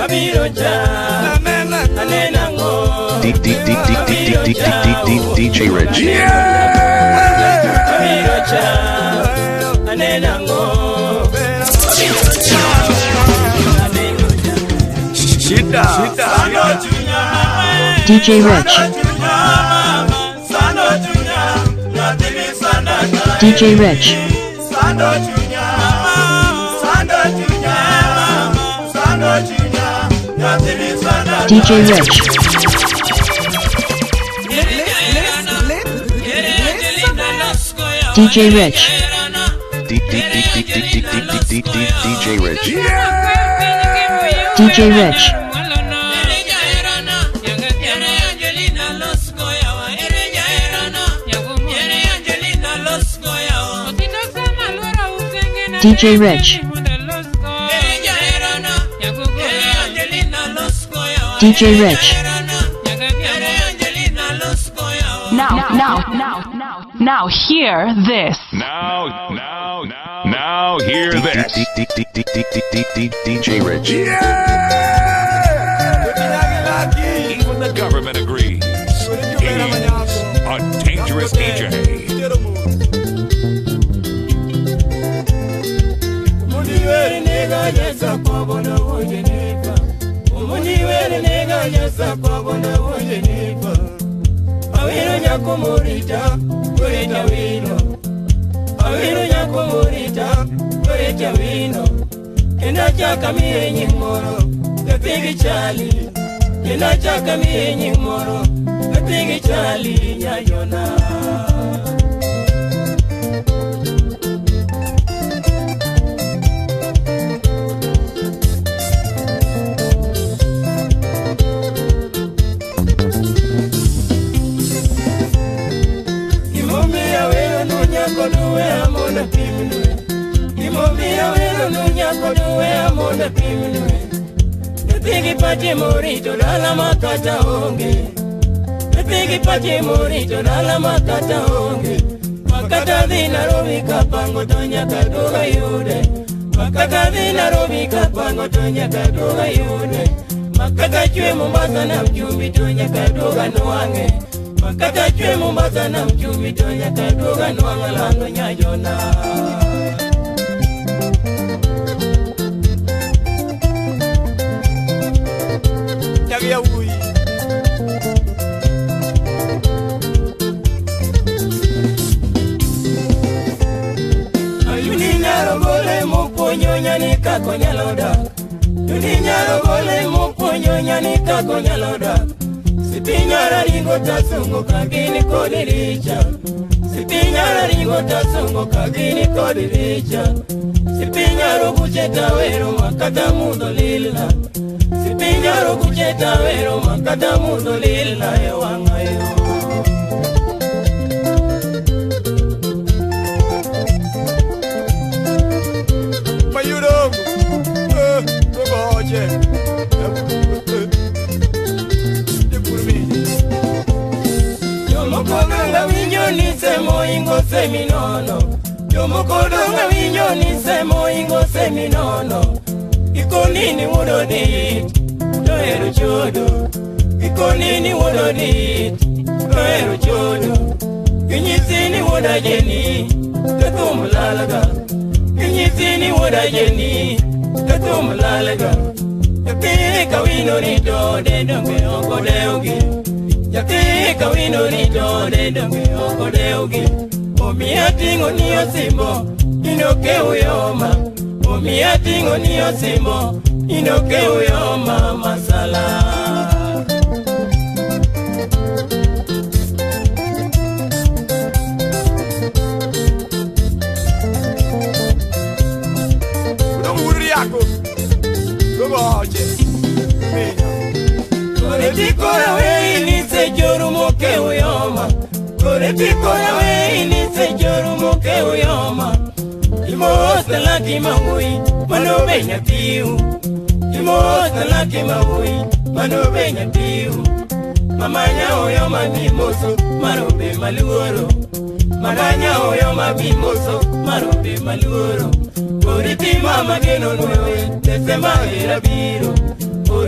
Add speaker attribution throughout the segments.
Speaker 1: Mabiro cha Anena ngo
Speaker 2: D D D D D D D D D DJ Rich.
Speaker 1: Mabiro cha Anena ngo Mabiro cha Aneno cha
Speaker 3: Shida
Speaker 4: DJ Rich. DJ Rich. DJ Rich. DJ Rich.
Speaker 2: D D D D D D D D D DJ Rich.
Speaker 4: DJ Rich. DJ Rich. DJ Rich.
Speaker 5: Now hear this.
Speaker 6: Now hear this.
Speaker 2: D D D D D D D D DJ Rich.
Speaker 6: Even the government agrees. He's a dangerous DJ.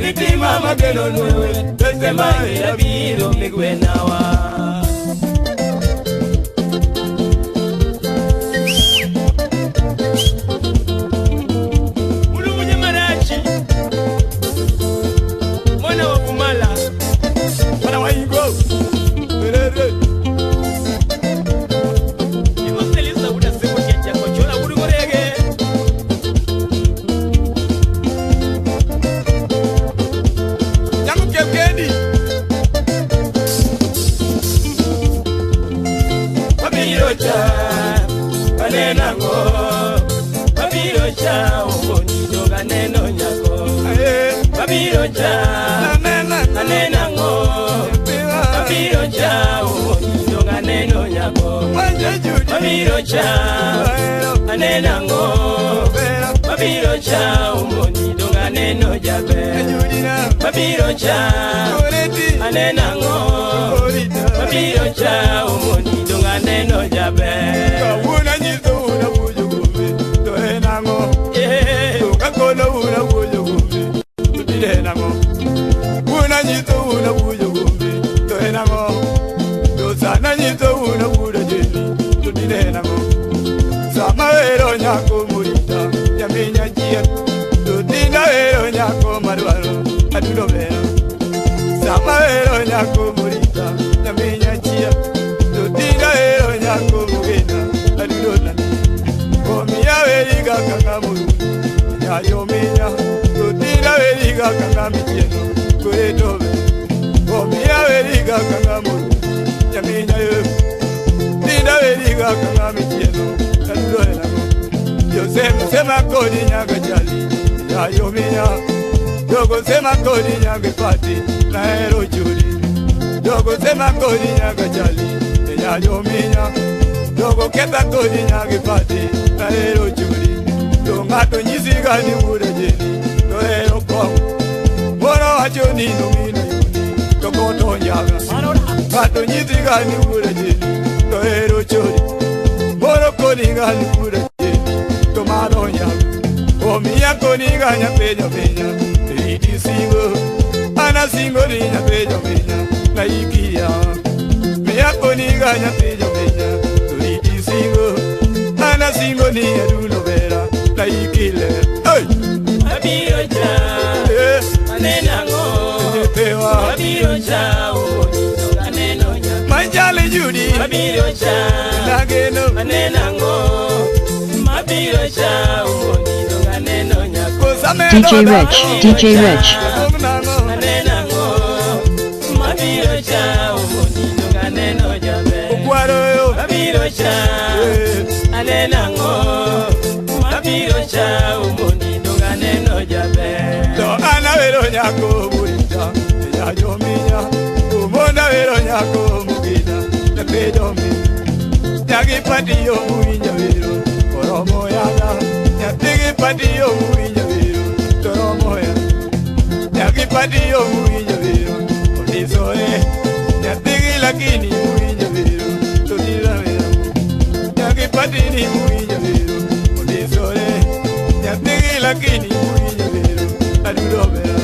Speaker 1: Oriti mama geno nwewe Sema ila biro migwenawa Ulumunye marachi Mwana wa kumala
Speaker 3: Mwana wa ingo Berere
Speaker 1: Ikoselisa uda seko checha kochola urugorege
Speaker 3: Nyangu kekendi
Speaker 1: Mabiro cha Anenango Mabiro cha Omoni ganeno nyako Mabiro cha Anenango Mabiro cha Omoni ganeno nyako Mabiro cha Anenango Mabiro cha Omoni ganeno jabe Mabiro cha Anenango Mabiro cha Omoni ganeno jabe
Speaker 3: Kawuna nyiso una wujo gombe to enango To kakono una wujo gombe to dinenango Una nyiso una wujo gombe to enango To sana nyiso una wujo jeni to dinenango Sama ero nyako murita nyaminya jie to dina ero nyako marwaro adudo bero Sama ero nyako murita nyaminya jie to dina ero nyako mugena adudo na Omiya weriga kanga muru nyayo minya to dina weriga kanga michieno kore tobe Omiya weriga kanga muru nyaminya yo dina weriga kanga michieno adudo na Yo sema kodi nyaga jali nyayo minya Yogo sema kodi nyaga pati na ero churi Yogo sema kodi nyaga jali nyayo minya Yogo keta kodi nyaga pati na ero churi To ngato nyisiga ni wure jeni to ero kong Moro wacho ni no mino yuni to koto nyaga Ngato nyisiga ni wure jeni to ero churi Moro koni ga ni wure jeni to maro nyaga Omiya koni ga nyapejo minya Iti singo Ana singo ni nyapejo minya Na ikia Miya koni ga nyapejo minya Iti singo Ana singo ni adulo vera Na ikile Hey!
Speaker 1: Mabiro cha Anenango Mabiro cha Omoni ganeno nyako
Speaker 3: Manjale Judy
Speaker 1: Mabiro cha
Speaker 3: Nageno
Speaker 1: Anenango Mabiro cha Omoni ganeno nyako
Speaker 4: DJ Rich, DJ Rich,
Speaker 1: Anenango Mabiro cha Omoni ganeno jabe Mabiro cha Anenango Mabiro cha Omoni ganeno jabe
Speaker 3: To ana wero nyako murita nyayo minya Umona wero nyako mugina nyapejo mi Nyagi pati yo muinja wero oromo yaga Nyatigi pati yo muinja wero toromo ya Nyagi pati yo muinja wero onisoe Nyatigi lakini muinja wero totira wero Nyagi pati ni muinja wero onisoe Nyatigi lakini muinja wero adudo bera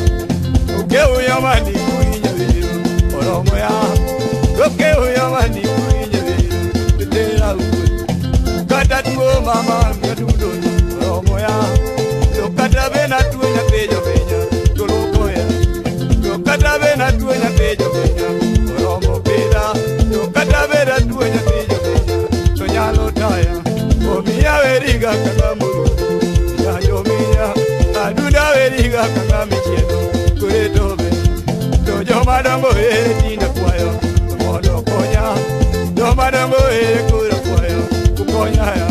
Speaker 3: Oke uyamani muinja wero oromo ya Oke uyamani muinja wero tetera ukwe Kata tuo mama nyadudo oromo ya To kata bena tuo nyapejo benya toloko ya To kata bena tuo nyapejo benya oromo peda To kata bena tuo nyapejo benya to nyalo taya Omiya weriga kanga muru nyayo minya Aduda weriga kanga michieno kore tobe To joma dongo ere tinda kwayo mondo konya Joma dongo ere kura kwayo kukonya ya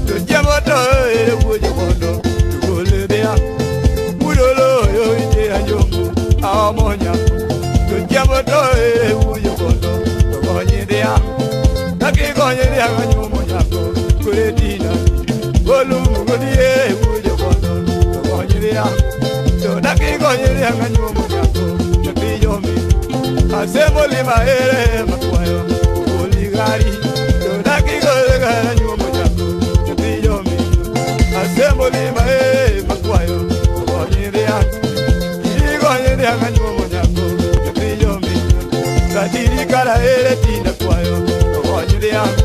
Speaker 3: To chiemo to ere wuojo mondo tugole dhia Udolo yo ite anjombo aomonya To chiemo to ere wuojo mondo togonyi dhia Takigonyi dhia ganyuomo nyako kore tina Olumu godie wuojo mondo togonyi dhia To takigonyi dhia ganyuomo nyako nyathi yomi Asembo lima ere makwayo oligari To takigonyi dhia ganyuomo nyako nyathi yomi Asembo lima ere makwayo ogonyi dhia Ugonye dhiang' anyuomo nyako nyathi jominya Ratiri kara ere tinda kwayo ogony dhiang'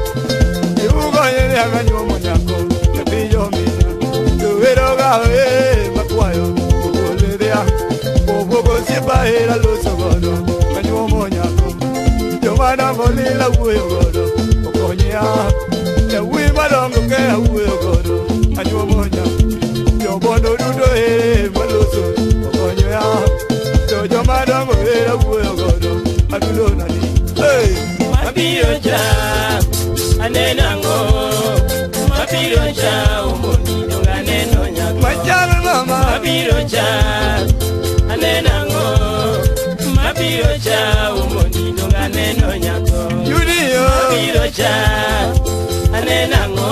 Speaker 3: Ugonye dhiang' anyuomo nyako nyathi jominya Jowero ga ere makwayo ogol dhiang' Obuogo osiepa era loso godo anyuomo nyako Joma dongo lila wuoyo godo okonya Jawuoyi madongo ke awuoyo godo anyuomo nyako Jobondo duto ere maloso okonyo ya To joma dongo era wuoyo godo adulo nadi. Hey!
Speaker 1: Mabiro cha aneno ang'o mabiro cha omoni donge aneno nyako
Speaker 3: Machalo mama
Speaker 1: mabiro cha aneno ang'o mabiro cha omoni donge aneno nyako
Speaker 3: Judio
Speaker 1: mabiro cha aneno ang'o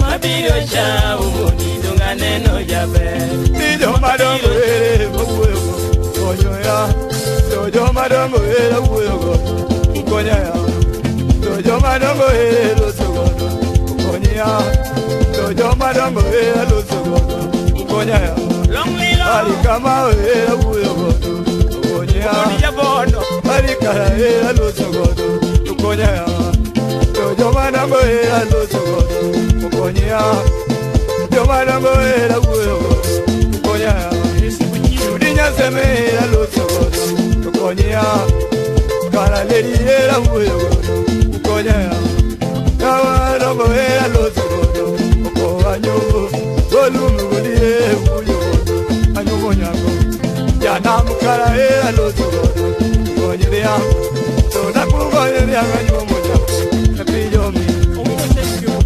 Speaker 1: mabiro cha omoni donge aneno jaber
Speaker 3: Ni joma dongo ere mawuoyo go konyo ya To joma dongo ere wuoyo go konya ya To joma dongo ere loso godo okonyo ya To joma dongo ere loso godo okonya ya
Speaker 1: Long lilo
Speaker 3: Ali kama ere wuoyo godo okonyo ya
Speaker 1: omoni jabondo
Speaker 3: Ali kara ere loso godo okonya ya To joma dongo ere loso godo okonyo ya Joma dongo ere wuoyo godo okonya ya Judy Nyaseme era loso godo okonyo ya Kara leri era wuoyo godo okonya ya Kawa dongo era loso godo oko anyugo Golumu godire wuoyo godo anyugo nyako Janam kara era loso godo okonyo ya To nakugonyo dhiang' anyuomo nyako nyathi jomi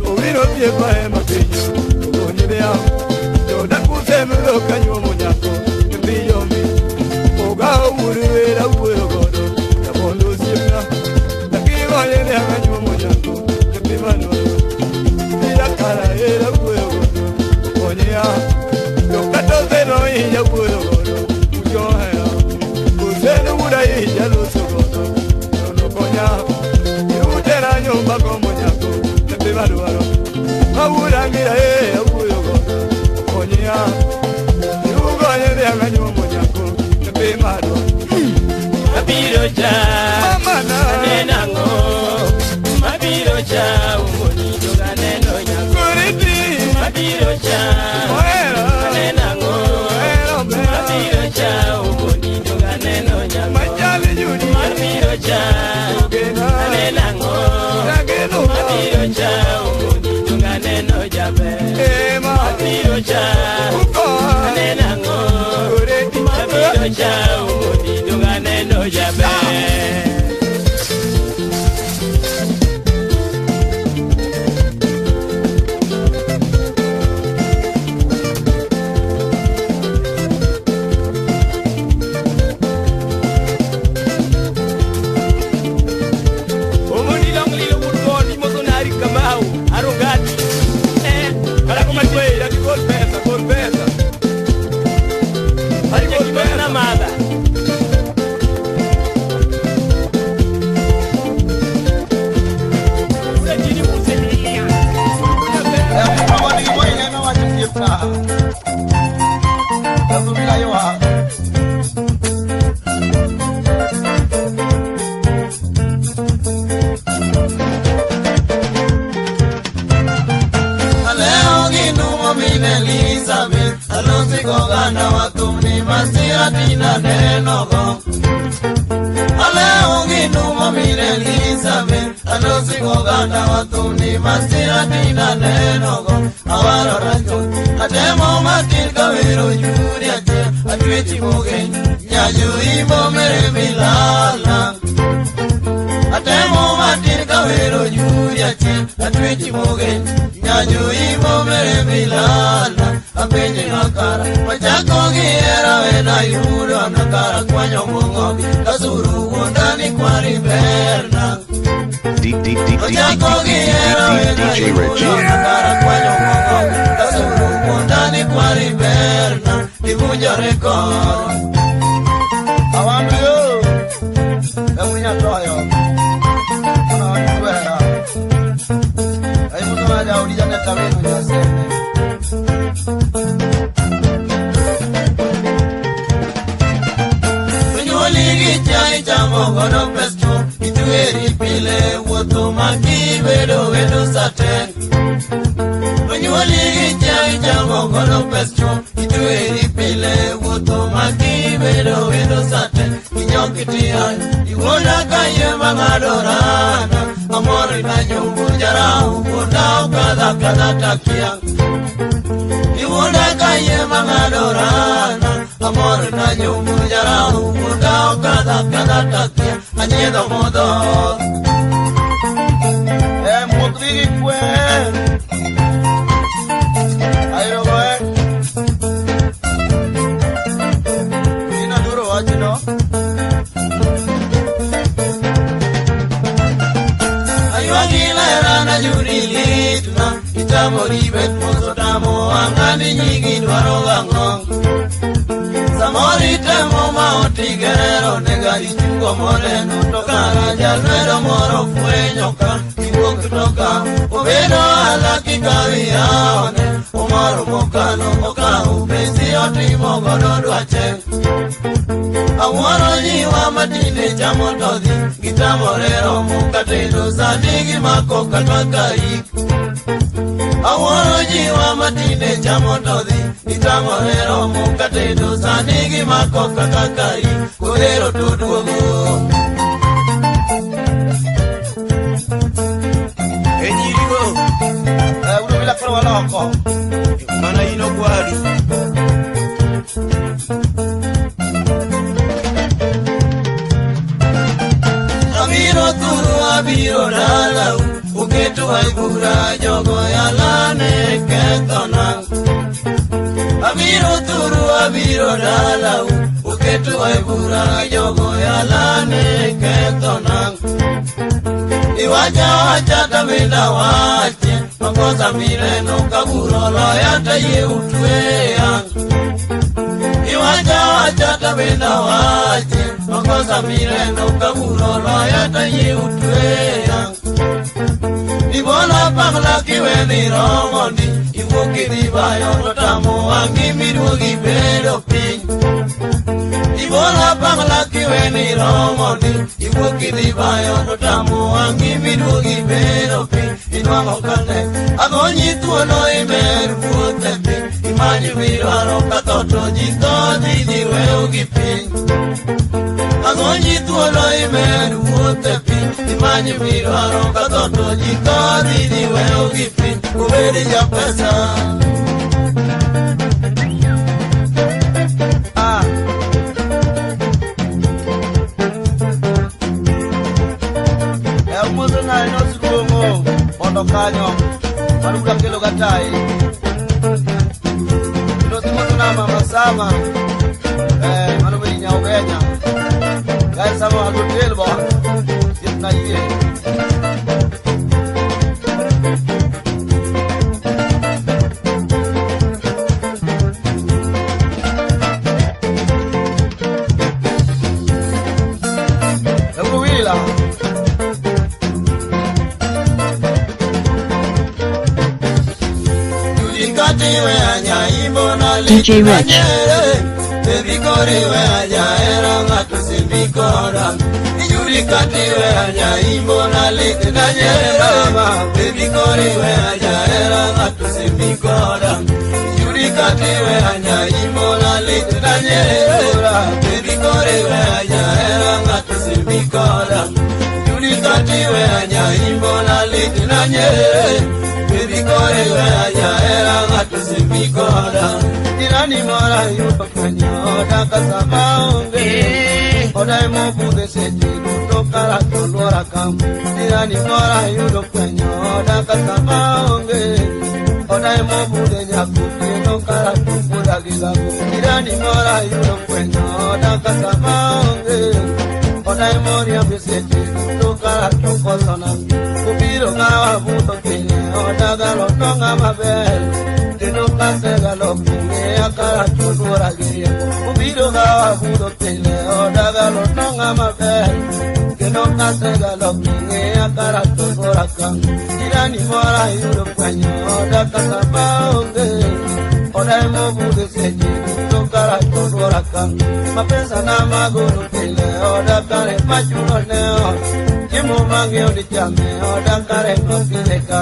Speaker 3: Owino osiepa ema penjo ogonyo dhiang' To dakusem dhok anyuomo nyako nyathi jomi Ogawo wuod wera wuoyo godo jabondo osiepna Dakigonyo dhiang' anyuomo nyako nyathi madwaro Ila kara era wuoyo godo okonyo ya To kata oseno inya wuoyo godo ujohera Oseno wuoda inya loso godo to nokonya Iutera nyumba gombo nyako nyathi madwaro Awurangira e awuoyo godo okonyo ya Iugonyo dhiang' anyuomo nyako nyathi madwaro
Speaker 1: mabiro cha
Speaker 3: Mama na
Speaker 1: aneno ang'o mabiro cha omoni donge aneno nyako
Speaker 3: Kuriti
Speaker 1: mabiro cha
Speaker 3: Ohero
Speaker 1: aneno ang'o
Speaker 3: Ohero ber
Speaker 1: mabiro cha omoni donge aneno nyako
Speaker 3: Machali Judy
Speaker 1: mabiro cha
Speaker 3: Gena
Speaker 1: aneno ang'o
Speaker 3: Ageno
Speaker 1: mabiro cha omoni donge aneno jaber
Speaker 3: Ema
Speaker 1: mabiro cha
Speaker 3: Uko
Speaker 1: aneno ang'o
Speaker 3: Kuriti
Speaker 1: mabiro cha omoni donge aneno jaber. Omoni long lilo wuod bondi mosonari Kamau Arongati
Speaker 3: Kara kuma chwe gol pesa gol pesa Ari gol pesa
Speaker 1: madha
Speaker 2: D D D D D D D D DJ Rich.
Speaker 1: Itimo godo pesto Itueri pile wuotho makibedo wendo saten Onyuoli gi chai chamo godo pesto Itueri pile wuotho makibedo wendo saten Inyokitian iwuona kaye mang'ado rana Amor na nyumbu jarau wuonda okadha kadha takia Iwuonda kaye mang'ado rana Amor na nyumbu jarau wuonda okadha kadha takia Anyiedho modho
Speaker 7: Mudrigi kwe Airo goe Ina duro wachino
Speaker 1: Ayuagilera na juri litna Itamo ribet mozo tamo Angani nyigi dwaro gang'o Samori temo ma otigerero Nega ichungo moreno To kara jalwedo moro fwenyo ka Iwuok toka Obedo alaki kawiyaone Omoro mokano okaw pesi otimo godo dwache Awuoro nyiwa matinde chamo to dhi Gitamore romo katedo sani gimako kata kaik Awuoro nyiwa matinde chamo to dhi Gitamore romo katedo sani gimako kata kaik Kodhero to duogo
Speaker 3: Enyirigo
Speaker 7: Uno bila koro waloko
Speaker 3: Mana ino kwadu
Speaker 1: Abiro thuru abiro dalau Uketo e bura jogo yalane kethona Abiro thuru abiro dalau Uketo e bura jogo yalane kethona Iwacha wacha tabenda wache Makosa mineno kaburo loya taye utweya Iwacha wacha tabenda wache Makosa mineno kaburo loya taye utweya Ibola pangla kiwe ni romondi Iwuok idhi bayo to tamo wang'i miduogi bedo piny Ibola pangla kiwe ni romondi Iwuok idhi bayo to tamo wang'i miduogi bedo piny Inwang'o kane agonyi thuolo imer wuoth e piny Imany midwaro ka tho to ji tho dhi dhi weyo gi piny Agonyi thuolo imer wuoth e piny Imany midwaro ka tho to ji tho dhi dhi weyo gi piny Obed ja pesa
Speaker 7: Umozo na ino sikuongo Mondo kanyo Marura kelo gatai Ino simozo na mama sama Mano meni nyaugenya Gai sama hagotel bo Yitna iye Euro wila
Speaker 4: DJ Rich.
Speaker 7: Jirani mora yudo fwenyo oda kasama onge Oda emobudhe seche duto kara to luora kam Jirani mora yudo fwenyo oda kasama onge Oda emobudhe nyakotieno kara to budha gi gago Jirani mora yudo fwenyo oda kasama onge Oda emoriambe seche duto kara to kosona Obiro ng'awa budho pile oda galo to ng'ama ber Kendo kasegalo king'eya kara to luora gi rieko Obiro gawa budho pile oda galo to ng'ama ber Kendo kasegalo king'eya kara to luora ka Jirani mora yudo fwenyo oda kasama onge Oda mobudhe seche duto kara toluora ka. Mapesa na magolo pile oda kare machulo ne ot. Chiemo mang'iewo dichame oda kare mopile ka.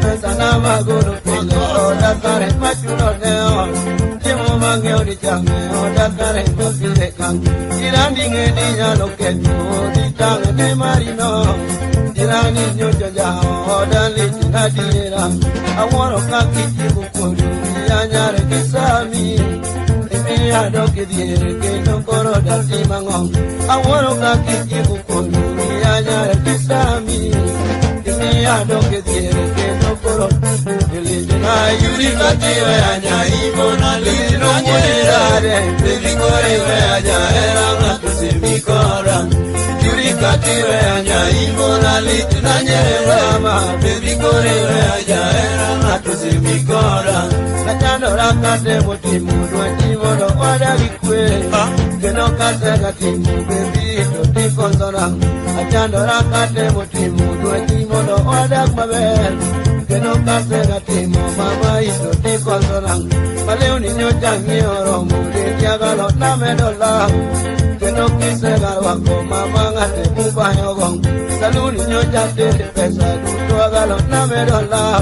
Speaker 7: Pesa na magolo pile oda kare machulo ne ot. Chiemo mang'iewo dichame oda kare mopile ka. Jirani ng'e ni nyalo ketho ditang' ne marino. Jirani nyocha jaoda lit na diera. Awuoro kaka ichiwo kodi anyare gi sami. Imiya dok e dhier kendo koro datim ang'o. Awuoro kaka ichiwo kodi anyare gi sami. Imiya dok e dhier kendo koro litna yudi katiwe anyaimbo na litno wuonirade. Baby koro iweya jahera ng'ato simi koda. Yudi katiwe anyaimbo na litna nyerama. Baby koro iweya jahera ng'ato simi koda. Achandora katemo timo dwachi mondo odag gi kwe. Kendo kasega timo baby to tikosona. Achandora katemo timo dwachi mondo odag maber. Kendo kasega timo mama to tikosona. Malewni nyocha ng'iewo romo dendi agalo namedo law. Kendo kisega rwako mama ng'ate mubayogo. Saluni nyocha tere pesa duto agalo namedo law.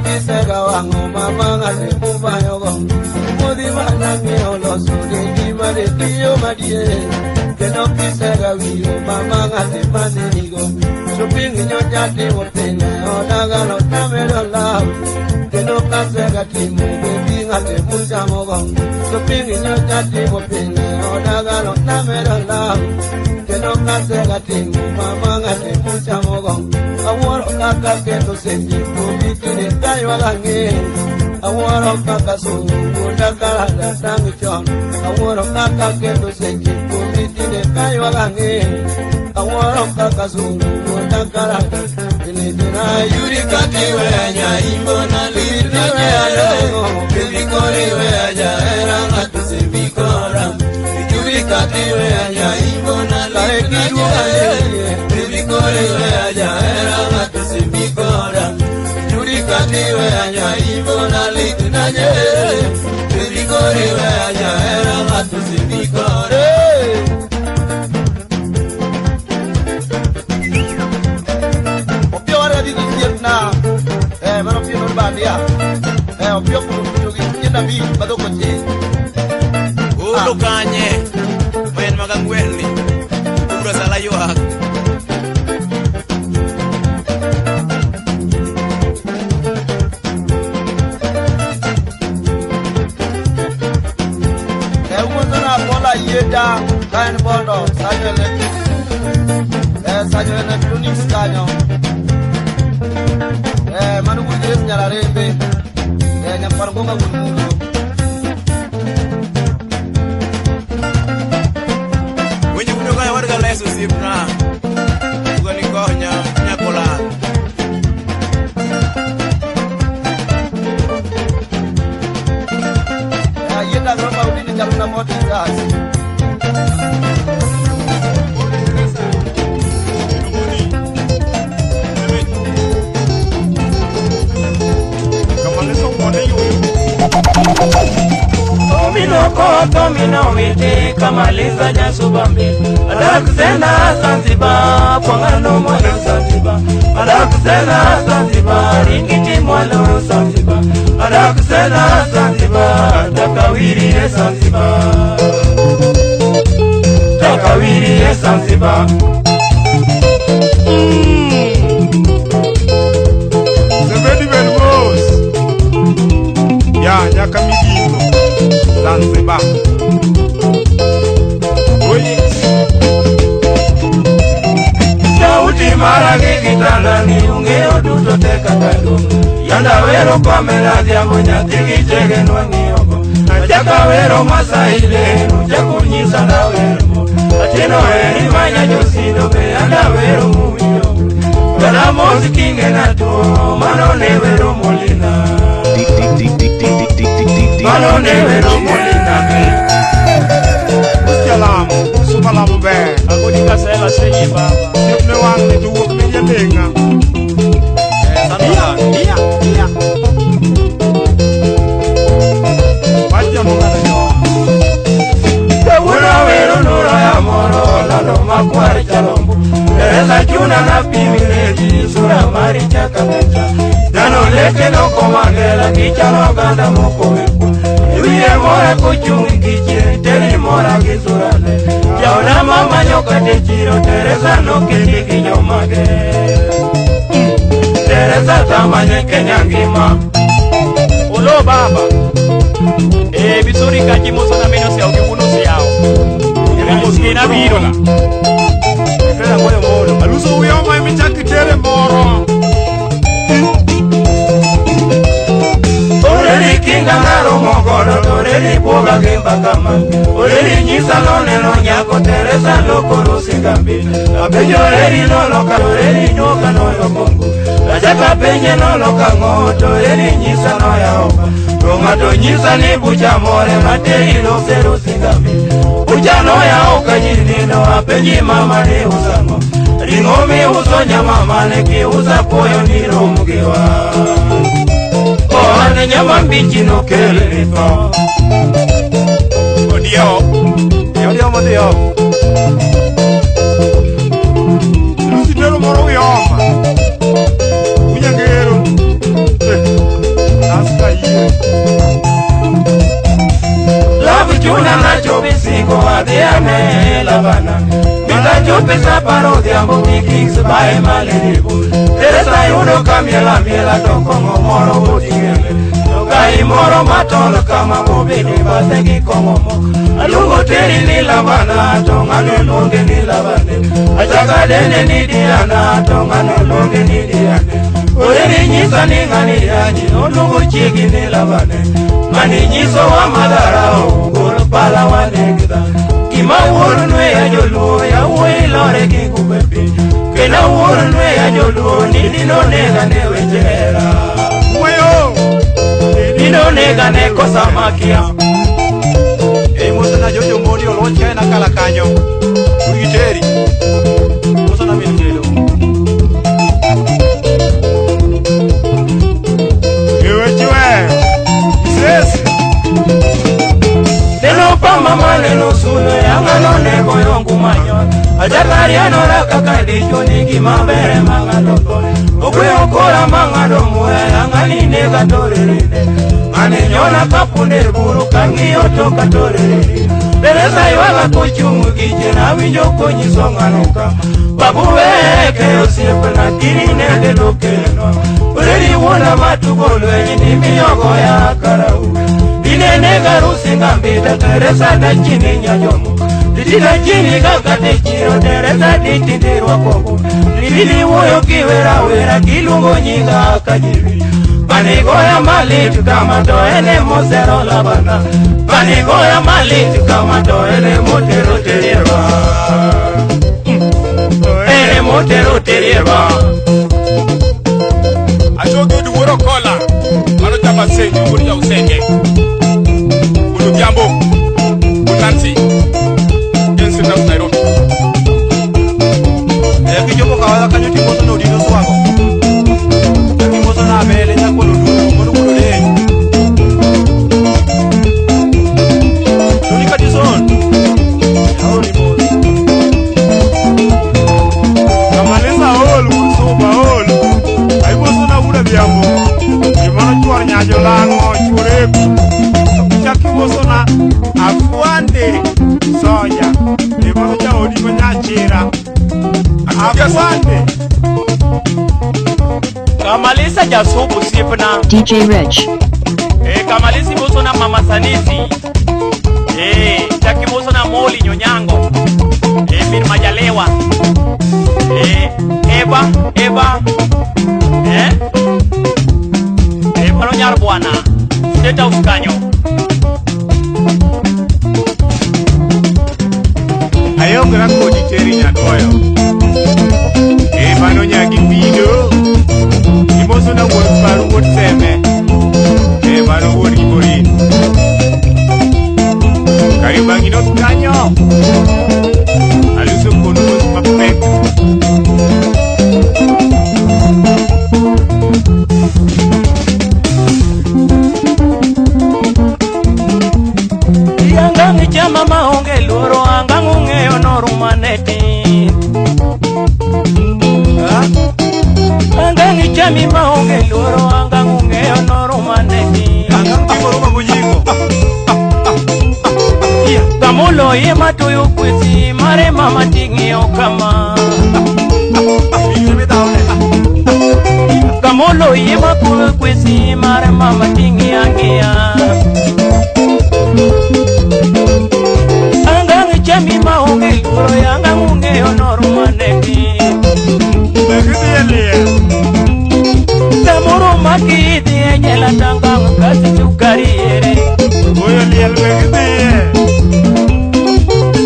Speaker 7: Kisega wang'o mama ng'ate mubayogo. Modhi mana ng'iewo loso dendi mane tiyo madier. Kendo kisega wiro mama ng'ate mane nigo. Shopping nyocha timo pile odagalo namedo law. Kendo kasega timo baby ng'ate muchamogo. Shopping nyocha timo pile odagalo namedo law. Kendo kasega timo mama ng'ate muchamogo. Awuoro kaka kendo seche kuomi tinde kaywago ang'e. Awuoro kaka somo wuonda kalada tang' chon. Awuoro kaka kendo seche kuomi tinde kaywago ang'e. Awuoro kaka somo wuonda kalada litna yudi katiwe anyaimbo na litna nyere. Baby koro iweya jahera ng'ato simi koda. Yudi katiwe anyaimbo na litna nyere. Baby koro iweya jahera ng'ato simi koda. Yudi katiwe anyaimbo na litna nyere. Baby koro iweya jahera ng'ato simi koda. Mano pio nor bandia. Opio kuno gi nyithindo abich madhok otin.
Speaker 1: Olo kanye ma en mag ang'wen ni ura sala ywak.
Speaker 7: Wuotho na bola yieda ka en bondo Sanyo Electric. Sanyo Electronics kanyo. Mano wuod Grace Nyararembe. Nyakwar Gonga wuod Mulo.
Speaker 1: Winjo kuno ka wadga leso osiepna. Tugo ni konya nyakola.
Speaker 7: Yieda groba udini chakuna moti sasa.
Speaker 8: Tomino tomino wete kamaliza jasubambe adakusena Zanzibar pwangano mwana Zanzibar adakusena Zanzibar ringiti mwalo Zanzibar adakusena Zanzibar takawiri Zanzibar takawiri Zanzibar.
Speaker 9: Zebedi Belmos ya nyaka migingo Zanzibar. Oye.
Speaker 8: Sauti mara gigitandani ung'eyo duto te kaka dum. Yanda wero kwamela dhiambo nyathi gi chege nwang'iyogo. Achaka wero masaile uchako nyisa ndawero mo. Atieno heri manya josindo be anda wero muwinjo. Gana mos kinge na tuo mano ne wero molina.
Speaker 2: D D D D D D D D D
Speaker 8: Mano ne wero molina be.
Speaker 9: Usialamu, usumalamu be.
Speaker 3: Akoni kasela senyi baba.
Speaker 9: Osiepne wang'ni to wuok ne jaleng'a.
Speaker 3: Iya, iya, iya.
Speaker 8: Aseke no komangela kichalo ganda moko weku. Iwiye mora kuchungi kiche, teri mora kisurane. Jaona mama nyoka techiro, Teresa no kiti kinyomage. Teresa tamanye Kenya ngima.
Speaker 10: Olo baba. Bisuri kaji moso na meno siao kibuno siao. Ina biro.
Speaker 9: Fela moyo molo. Aluso uyoma imichaki tere moro.
Speaker 8: Oreri kinga ngaro mogodo, oreri boga gimba kama. Oreri nyisa lone lo nyako, Teresa loko rusingambi. Apenyo oreri lolo ka, oreri nyoka no yokongo. Ajaka penye lolo ka ngoto, oreri nyisa no yaoba. Roma to nyisa ni bucha more, materi lo seru singambi. Bucha no yaoka nyinino, apenyi mama ni usango. Ringo mi uso nyama mane ki usa poyo ni romugiwa. Ohane nyama mbichi no kele nito.
Speaker 9: Odio. Odio modio. Lusidero moro uyoma. Unyangero. Aska iye.
Speaker 8: Love chuna na chobisiko adhiane lavana. Mita chopisa paro dhiambo mikings bae maleribu. Teresa yudo kamiela miela to kong'o moro boting'ele. To ka imoro matol kama bobedo e bathe gi kong'o mo. Aluongo teri ni Lavana to ng'ano luonge ni Lavane. Achaka dende ni Diana to ng'ano luonge ni Diane. Oreri nyisa ni ng'ani yanyi oluongo chiegi ni Lavane. Ng'ani nyisowa madharau gol pala waneg dhano. Gima wuoro nweya joluo yawuoyi lore gi gube piny. Kendo wuoro nweya joluo ni dino nega ne weche hera.
Speaker 9: Weyo.
Speaker 8: Dino nega ne kosa makia.
Speaker 3: Moso na jojo modi oloche na kala kanyo. Urgiteri. Moso na min kelo.
Speaker 9: Ewe chiwe. Sis.
Speaker 8: Neno pa mama neno suno yanga no nego yongu manyo. Ajakari no raka kadicho nigi mabere mangado tore. Okwe okora mangado muya yanga ni nega torerine. Ane nyona kapunde buru kangiyo to katorerine. Teresa iwaga kochungu giche na winjo konyiso ng'ano ka. Babu weke osiepna kiri nege dokeno. Oreri wuona matugo lweny ni miyogo ya karau. Dinene garusi ngambita Teresa dachini nyajomo. Ditida chini kaka techiro Teresa ditindirwa koko. Didili wuoyo kiwera wera kiluongo nyinga kajiwi. Panigoya malit kama to ene mosero Labana. Panigoya malit kama to ene motero terieba. Ene motero terieba.
Speaker 6: Achogi duworo kola. Mano chama sengi wuod jausenge. Wuod Odhiambo. Wuod Nancy. Jensen Nairobi.
Speaker 3: Kichopo kawadha kanyo timoso na odino swago. Timoso na abele nyakwalo duto mondo wuod odeny. Tony Kadison. Aoni mos.
Speaker 9: Kamalisa ol wuod Suba ol. Aimoso na wuod Odhiambo. Gimoro chuor nyajo lang'o chuor epi. Kichak imoso na Afwande Soja. Gimoro jaodi ma nyachira. Afwande.
Speaker 10: Kamalisa jasubu osiepna.
Speaker 4: DJ Rich.
Speaker 10: Kamalisi moso na mama Sanisi. Chaki moso na Moli Nyonyango. Min Majalewa. Eva, Eva. Mano nyar bwana. State House kanyo.
Speaker 9: Ayongra kodi teri nyagoyo. Mano nyagi pido. Imoso na wuod faru wuod seme. Mano wuod giborin. Kariobangi North kanyo. Aluso kono mos mapek.
Speaker 8: Yangangi chama maonge luoro angangu ng'eyo norumaneti. Angangi chami maonge luoro angangu
Speaker 10: ung'eyo norumanegi. Kamulo ye matuyo kwesi mare mama ting'iyo kama. Kamulo ye makuyo kwesi mare mama ting'iya ngiya. Angang chami maonge luoro angang ung'eyo norumanegi. Samoro makidhi e jela tangang kasi sukari ere.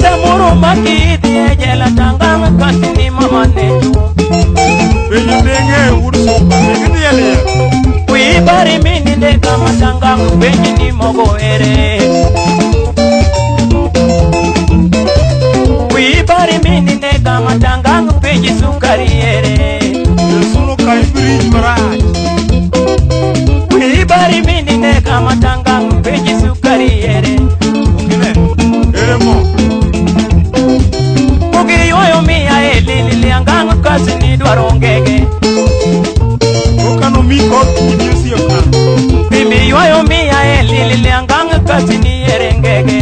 Speaker 10: Samoro makidhi e jela tangang kasi ni mama neju. Wibari mininde kama tangang penji ni mogo ere. Wibari mininde kama tangang penji sukari ere. Wibari mininde kama tangang penji sukari ere. Mugi yoyo miya elili angang kasi ni dwaro ngege. Mimi yoyo miya elili angang kasi ni ere ngege.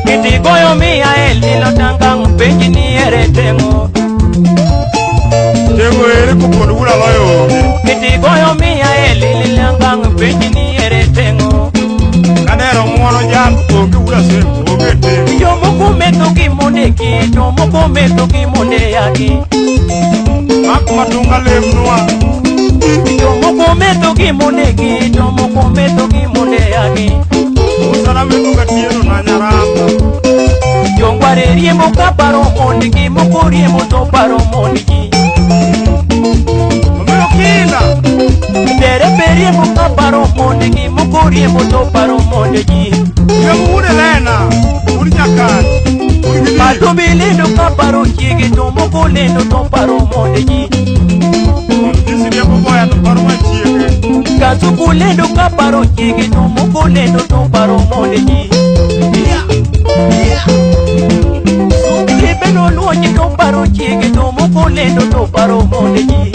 Speaker 10: Kiti goyo miya elilo tangang penji ni ere tengo. Kiti goyo miya elili angang penji ni ere tengo. Jomoko metho gi mondegi, jomoko metho gi monde yagi. Jomoko metho gi mondegi, jomoko metho gi monde yagi. Jongware riembo ka paro mondegi, moko riembo to paro mondegi. Derebe riembo ka paro mondegi, moko riembo to paro mondegi. Pato be lendo ka paro chiege to moko lendo to paro mondegi. Kasuku lendo ka paro chiege to moko lendo to paro mondegi. Libeno luoche to paro chiege to moko lendo to paro mondegi.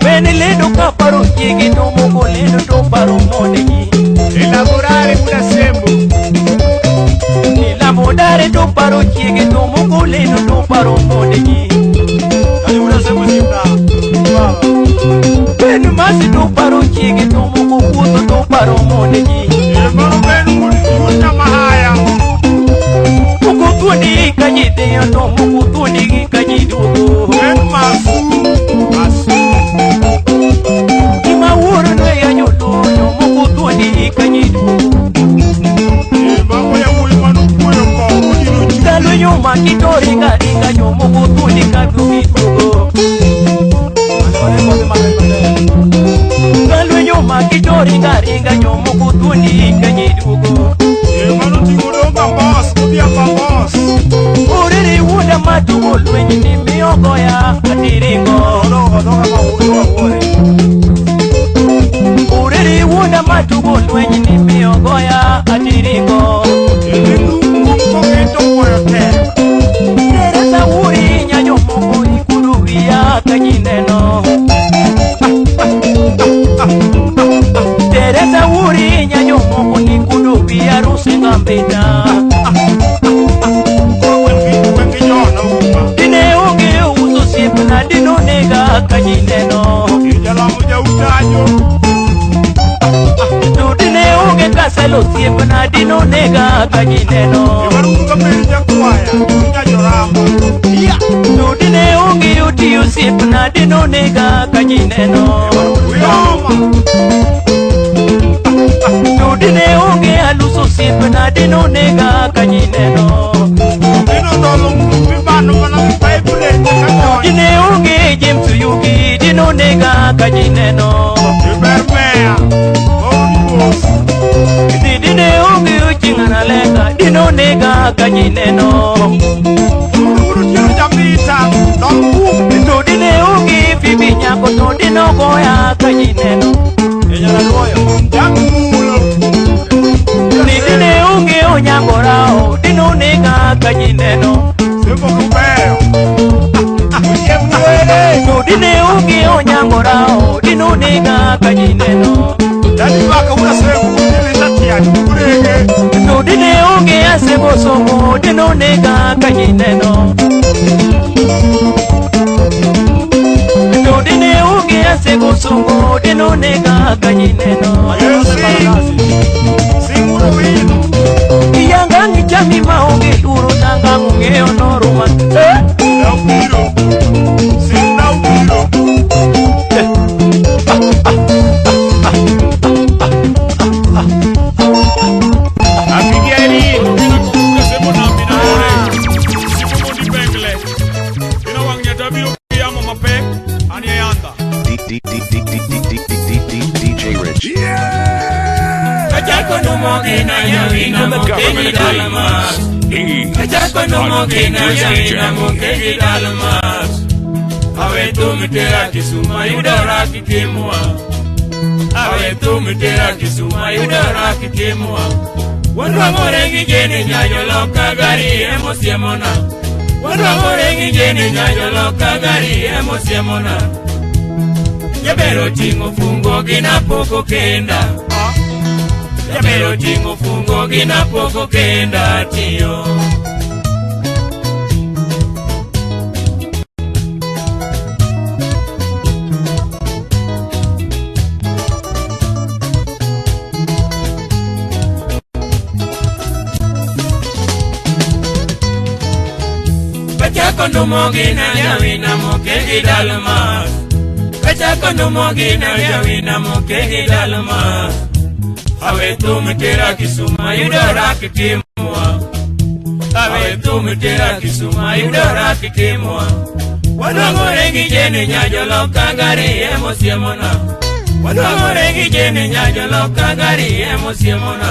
Speaker 10: Bene lendo ka paro chiege to moko lendo to paro mondegi.
Speaker 9: Elaborare una sembo.
Speaker 10: Elaborare to paro chiege to moko lendo to paro mondegi. Bene masi to paro chiege to moko wuotho to paro mondegi. Moko thuondi ka ji dhiyo to moko thuondi ka ji duogo. Gima wuoro no ya joluo jomoko thuondi ka ji duogo. Ndalo nyuma kitoringa ringa jomoko thuondi ka duogo. Ndalo nyuma kitoringa ringa jomoko thuondi ka ji duogo. Uriri wuoda matugo lweny ni miyo goya atiringo. Uriri wuoda matugo lweny ni miyo goya atiringo. Teresa wuri nyajomoko ikudu wiya ka ji neno. Teresa wuri nyajomoko ikudu wiya rusinga mbita. Dine onge uso siepna dino nega ka ji neno. To dine onge kaselo siepna dino nega ka ji neno. To dine onge otiyo siepna dino nega ka ji neno. To dine onge aluso siepna dino nega ka ji neno. Dine onge James Yugi dino nega ka ji neno. Dine onge oching'ana leka dino nega ka ji neno. To dine onge Fibi nyako to dino goya ka ji neno. Ni dine onge onyango rao nega kajineno.
Speaker 9: Dani baka una segu nilisatia kurege.
Speaker 10: To dine onge asebo somo dino nega kajineno. To dine onge asebo somo dino nega kajineno.
Speaker 9: Singuro winu.
Speaker 10: Iyanga ngichami maonge uru nanga ngeo noruma.
Speaker 9: Naupiro. Sing naupiro.
Speaker 2: D D D D D D D D DJ Rich.
Speaker 8: Even the government agrees. He's a dangerous DJ. Yabero tingo fungo gina poko kenda. Yabero tingo fungo gina poko kenda tiyo. Pachako numo gina yawina mokegi dalma. Pachako numo gina yawina mokegi dalma. Awe tum tera kisuma yudora kitimwa. Awe tum tera kisuma yudora kitimwa. Wanwangore gi jene nyajo loka gari emosiemona. Wanwangore gi jene nyajo loka gari emosiemona.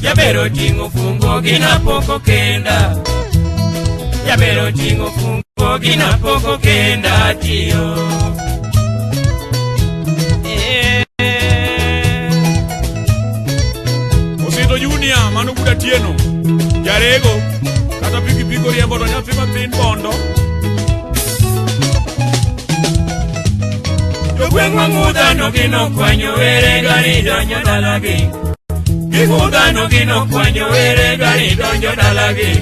Speaker 8: Yabero tingo fungo gina poko kenda. Yabero tingo fungo gina poko kenda tiyo.
Speaker 6: Junior mano buda tieno jarego kata pikipiki riembo to nyathi mathin bondo.
Speaker 8: Jogweng' ng'udhano gino kwanyo were gari donjo dalagi. Ging'udhano gino kwanyo were gari donjo dalagi.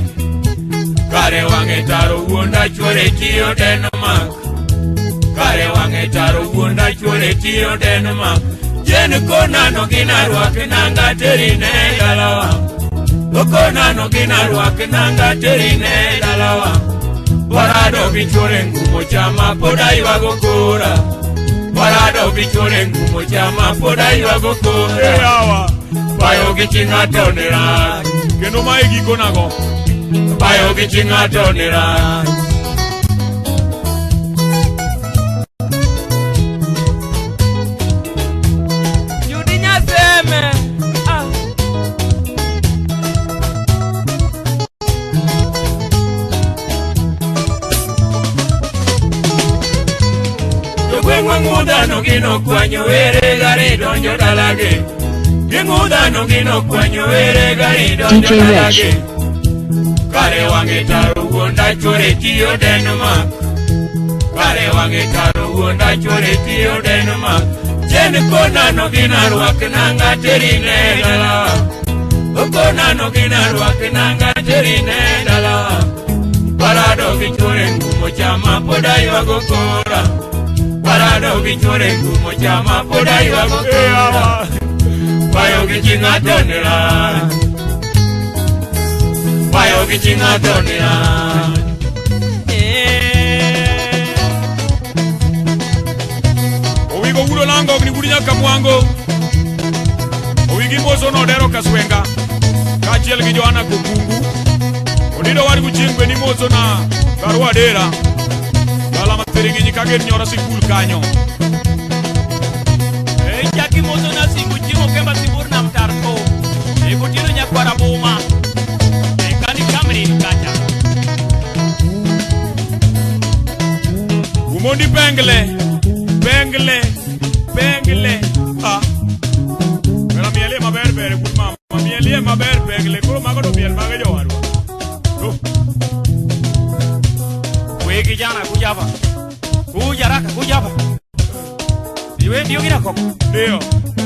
Speaker 8: Kare wang'e taro wuonda chuore tiyo Denmark. Kare wang'e taro wuonda chuore tiyo Denmark. Jen konano gina rwak nanga terine dalawa. Okonano gina rwak nanga terine dalawa. Parado bichore ngumo chama poda ywago kora. Parado bichore ngumo chama poda ywago kora. Bayo gi chinga tonera.
Speaker 6: Kendo mae giko nago.
Speaker 8: Bayo gi chinga tonera. Ging'udhano gino kwanyo were gari donjo dalagi. Ging'udhano gino kwanyo were gari donjo dalagi. Kare wang'e taro wuonda chuore tiyo Denmark. Kare wang'e taro wuonda chuore tiyo Denmark. Jen konano gina rwak nanga terine dalawa. Okonano gina rwak nanga terine dalawa. Parado gi chuore ngumo chama poda ywago kora. Parado gi chuore ngumo chama poda ywago kora. Bayo gi chinga tonera. Bayo gi chinga tonera.
Speaker 6: Owigo wudo lango ni budi nyaka mwango. Owigi moso no dero kaswenga. Kaachiel gi Joana Kokungu. Onido war guchieng' be ni moso na Karua Dera. Dala mathiring'inyi kager nyora sikul kanyo.
Speaker 10: Chaki moso na singu chiemo kemba sibur nam tarko. Ego tieno nyakwara boma. Kani kamri kacha.
Speaker 6: Umondi pengle. Pengle. Pengle. Ah. Mera mielie maber ber kun mama. Mielie maber pengle. Koro mago to miel mage jowadwa.
Speaker 10: We kijana kuja hapa. Kuja haraka, kuja hapa. Iwe ndio ndio kina koko?
Speaker 6: Ndio.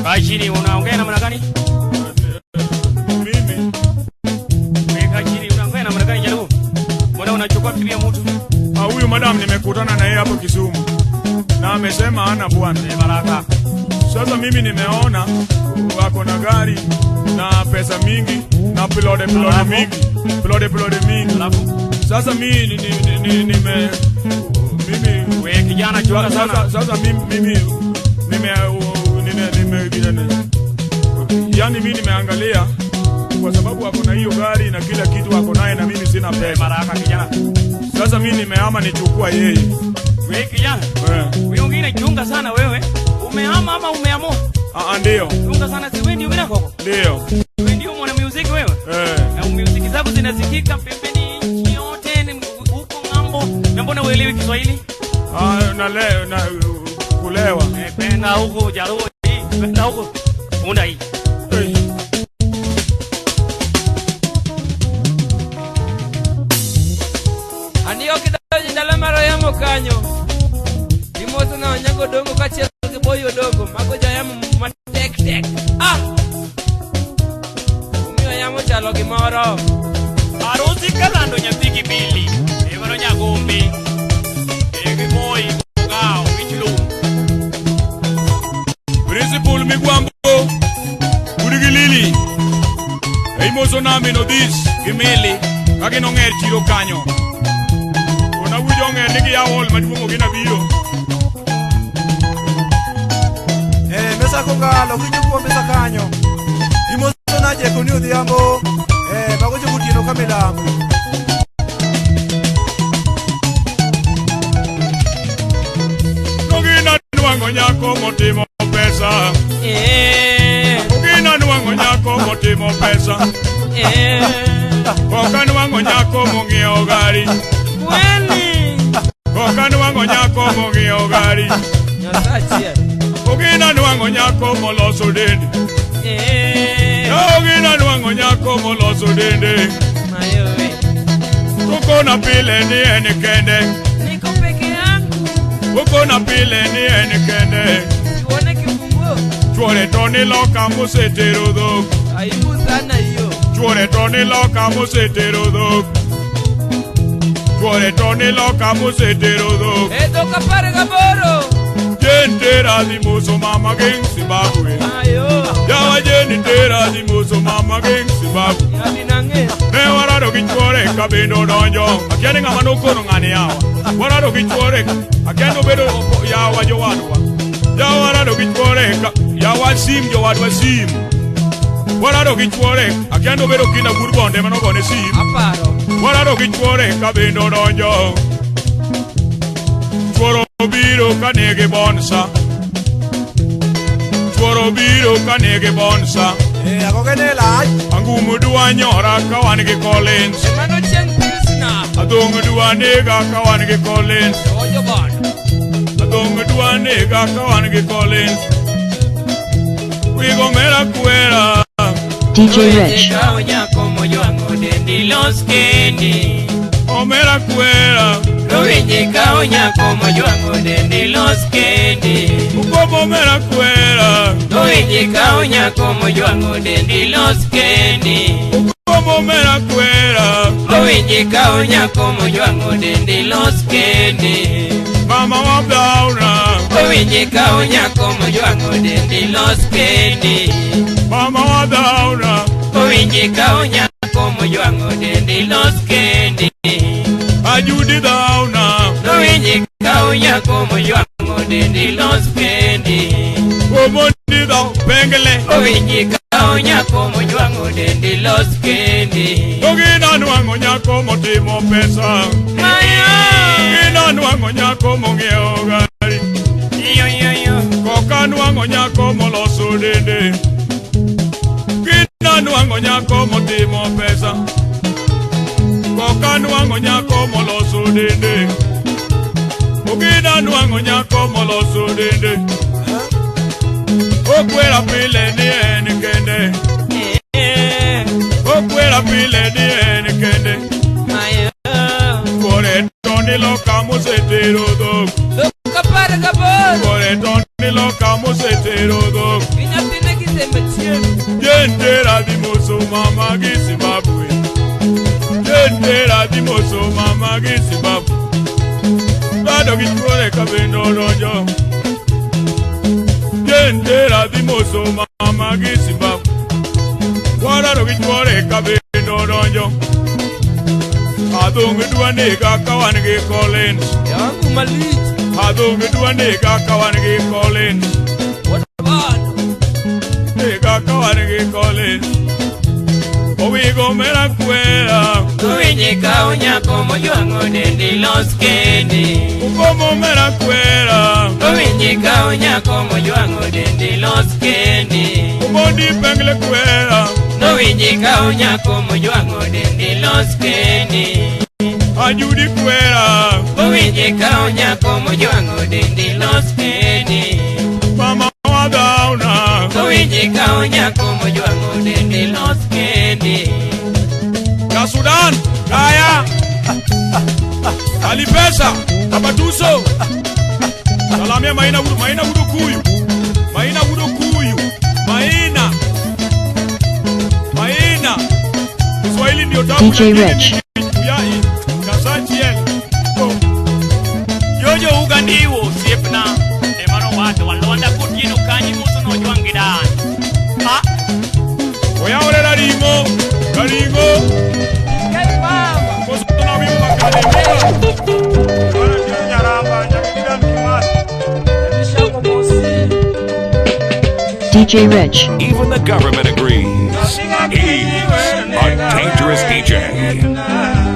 Speaker 10: Kaa chini, unaongea namna gani?
Speaker 6: Mimi.
Speaker 10: Kaa chini, unaongea namna gani jaluo? Mbona unachukua bibi ya mtu?
Speaker 6: Ah, huyu madam nimekutana na yeye hapo Kisumu. Na amesema hana bwana.
Speaker 10: Baraka.
Speaker 6: Sasa mimi nimeona wako na gari na pesa mingi na pilode pilode mingi. Pilode pilode mingi.
Speaker 10: Alafu
Speaker 6: sasa mimi nime mimi
Speaker 10: wewe kijana chunga sana.
Speaker 6: Sasa mimi nime yani mimi nimeangalia kwa sababu wako na hiyo gari na kila kitu wako naye na mimi sina pesa.
Speaker 10: Baraka kijana.
Speaker 6: Sasa mimi nimehama nichukua yeye.
Speaker 10: Wewe kijana. Wewe mwingine chunga sana wewe. Umehama ama umeamua?
Speaker 6: Ah, ndio.
Speaker 10: Chunga sana, si wewe ndio wewe koko?
Speaker 6: Ndio.
Speaker 10: Wewe ndio mwana music wewe?
Speaker 6: Eh.
Speaker 10: Na music zako zinasikika pembeni nchi yote huko ng'ambo. Na mbona uelewi Kiswahili?
Speaker 6: Ah, na leo na kulewa.
Speaker 10: Penda huko Jaluo hii, penda huko. Unda hii.
Speaker 6: Hey.
Speaker 11: Andio kidogo ndalo maro yamo kanyo. Gimoso na onyango dongo kachiel gi boyo dogo mago jayamo matek tek. Ah! Omiyo yamo chalo gimoro.
Speaker 10: Arusi kalando nyathi gi Bili, emano Nyagombe. E gi Moi, Ogao, Wichlo.
Speaker 6: Principal Migwambo, Urigi Lili. Eimoso nami no dis gi Mili, kagi nong'er chiro kanyo. Ona winjo ong'er ni giyawo hall maduong' ogina biro.
Speaker 3: Mesa kongalo kichukua mesa kanyo. Imoso na jeko ni odhiambo. Mago jogotieno ka milambo.
Speaker 6: Ogina nwang'o nyako motimo pesa. Ogina nwang'o nyako motimo pesa. Koka nwang'o nyako mong'iewo gari.
Speaker 11: Kweli.
Speaker 6: Koka nwang'o nyako mong'iewo gari.
Speaker 11: Nyasaye.
Speaker 6: Ogina nwang'o nyako moloso dende. Ogina nwang'o nyako moloso dende.
Speaker 11: Mayowe.
Speaker 6: Ukona pile ni en kende.
Speaker 11: Niko peke yangu.
Speaker 6: Ukona pile ni en kende.
Speaker 11: Tuone kifunguo.
Speaker 6: Chuore to ni loka mosetero dhok.
Speaker 11: Aibu sana hiyo.
Speaker 6: Chuore to ni loka mosetero dhok. Chuore to ni loka mosetero dhok.
Speaker 11: E dhok 18.
Speaker 6: Jentera di muso mama ging Zimbabwe.
Speaker 11: Ayo.
Speaker 6: Yawa jentera di muso mama ging Zimbabwe.
Speaker 11: Yadi nange.
Speaker 6: Ne warado gi chuore kabendo donjo. Akia ni ng'ama nokono ng'ani yawa. Warado gi chuore akia nobedo yawa jowadwa. Yawa warado gi chuore yawa sim jowadwa sim. Warado gi chuore akia nobedo kinda gur bonde manogone sim.
Speaker 11: Aparo.
Speaker 6: Warado gi chuore kabendo donjo. Chuoro biro kanege bonsa. Chuoro biro kanege bonsa.
Speaker 3: Agoge ne lach.
Speaker 6: Angumu dwa nyora ka wan gi Collins.
Speaker 11: Mano chieng' pilsner.
Speaker 6: Adong' dwa nega ka wan gi Collins.
Speaker 11: Ojo bondo.
Speaker 6: Adong' dwa nega ka wan gi Collins. Wigo mera kwera.
Speaker 4: DJ Rich.
Speaker 11: Kawo nyako mojwang'o dendi los kendi.
Speaker 6: Omera kwera.
Speaker 11: Rowinji kawo nyako mojwang'o dendi los kendi.
Speaker 6: Ukomo mera kwera.
Speaker 11: Rowinji kawo nyako mojwang'o dendi los kendi.
Speaker 6: Ukomo mera kwera.
Speaker 11: Rowinji kawo nyako mojwang'o dendi los kendi.
Speaker 6: Mama wa dauna.
Speaker 11: Rowinji kawo nyako mojwang'o dendi los kendi.
Speaker 6: Mama wa dauna.
Speaker 11: Rowinji kawo nyako mojwang'o dendi los kendi.
Speaker 6: Ajudi dauna.
Speaker 11: Rowinji kawo nyako mojwang'o dendi los kendi.
Speaker 6: Omondi dao pengele.
Speaker 11: Rowinji kawo nyako mojwang'o dendi los kendi.
Speaker 6: Ogina nwang'o nyako motimo pesa.
Speaker 11: Mayo.
Speaker 6: Ogina nwang'o nyako mong'iewo gari.
Speaker 11: Iyo iyo iyo.
Speaker 6: Koka nwang'o nyako moloso dende. Ogina nwang'o nyako motimo pesa. Koka nwang'o nyako moloso dende. Ogina nwang'o nyako moloso dende. Okwera pile ni en kende. Okwera pile ni en kende.
Speaker 11: Mayo.
Speaker 6: Kore to ni loka mosetero dhok.
Speaker 11: Dhok 18.
Speaker 6: Kore to ni loka mosetero Osetero dhok. Jentera dhi moso mama gi Zimbabwe. Jentera dhi moso mama gi Zimbabwe. Dado gi chuore ka bende odonjo. Jentera dhi moso mama gi Zimbabwe. Wadado gi chuore ka bende odonjo. Adhong' dwa nega ka wan gi Collins.
Speaker 11: Yangu malich.
Speaker 6: Adhong' dwa nega ka wan gi Collins. Nega ka wan gi Collins. Owigo mera kwera.
Speaker 11: Owinje ka onyako mojwang'o dendi los kendi.
Speaker 6: Ukomo mera kwera.
Speaker 11: Owinje ka onyako mojwang'o dendi los kendi.
Speaker 6: Omondi pengle kwera.
Speaker 11: Nowinje ka onyako mojwang'o dendi los kendi.
Speaker 6: Ajudi kwera.
Speaker 11: Owinje ka onyako mojwang'o dendi los kendi.
Speaker 6: Mama wadhauna.
Speaker 11: Owinje ka onyako mojwang'o dendi los kendi.
Speaker 6: Ya Sudan, Kaya, Alipesa, Abatuso. Salamia Maina Wudu, Maina Wudu Kuyu. Maina Wudu Kuyu. Maina. Maina. Kiswahili ndio tabu.
Speaker 4: DJ Rich.
Speaker 10: Jojo ugandiwo osiepna emano wacho walwanda kotieno kanyi moso nojwang' gi dan. Ha?
Speaker 6: Oyawore raring'o, raring'o. Moso nawinjo makare.
Speaker 4: DJ Rich.
Speaker 2: Even the government agrees. He's a dangerous DJ.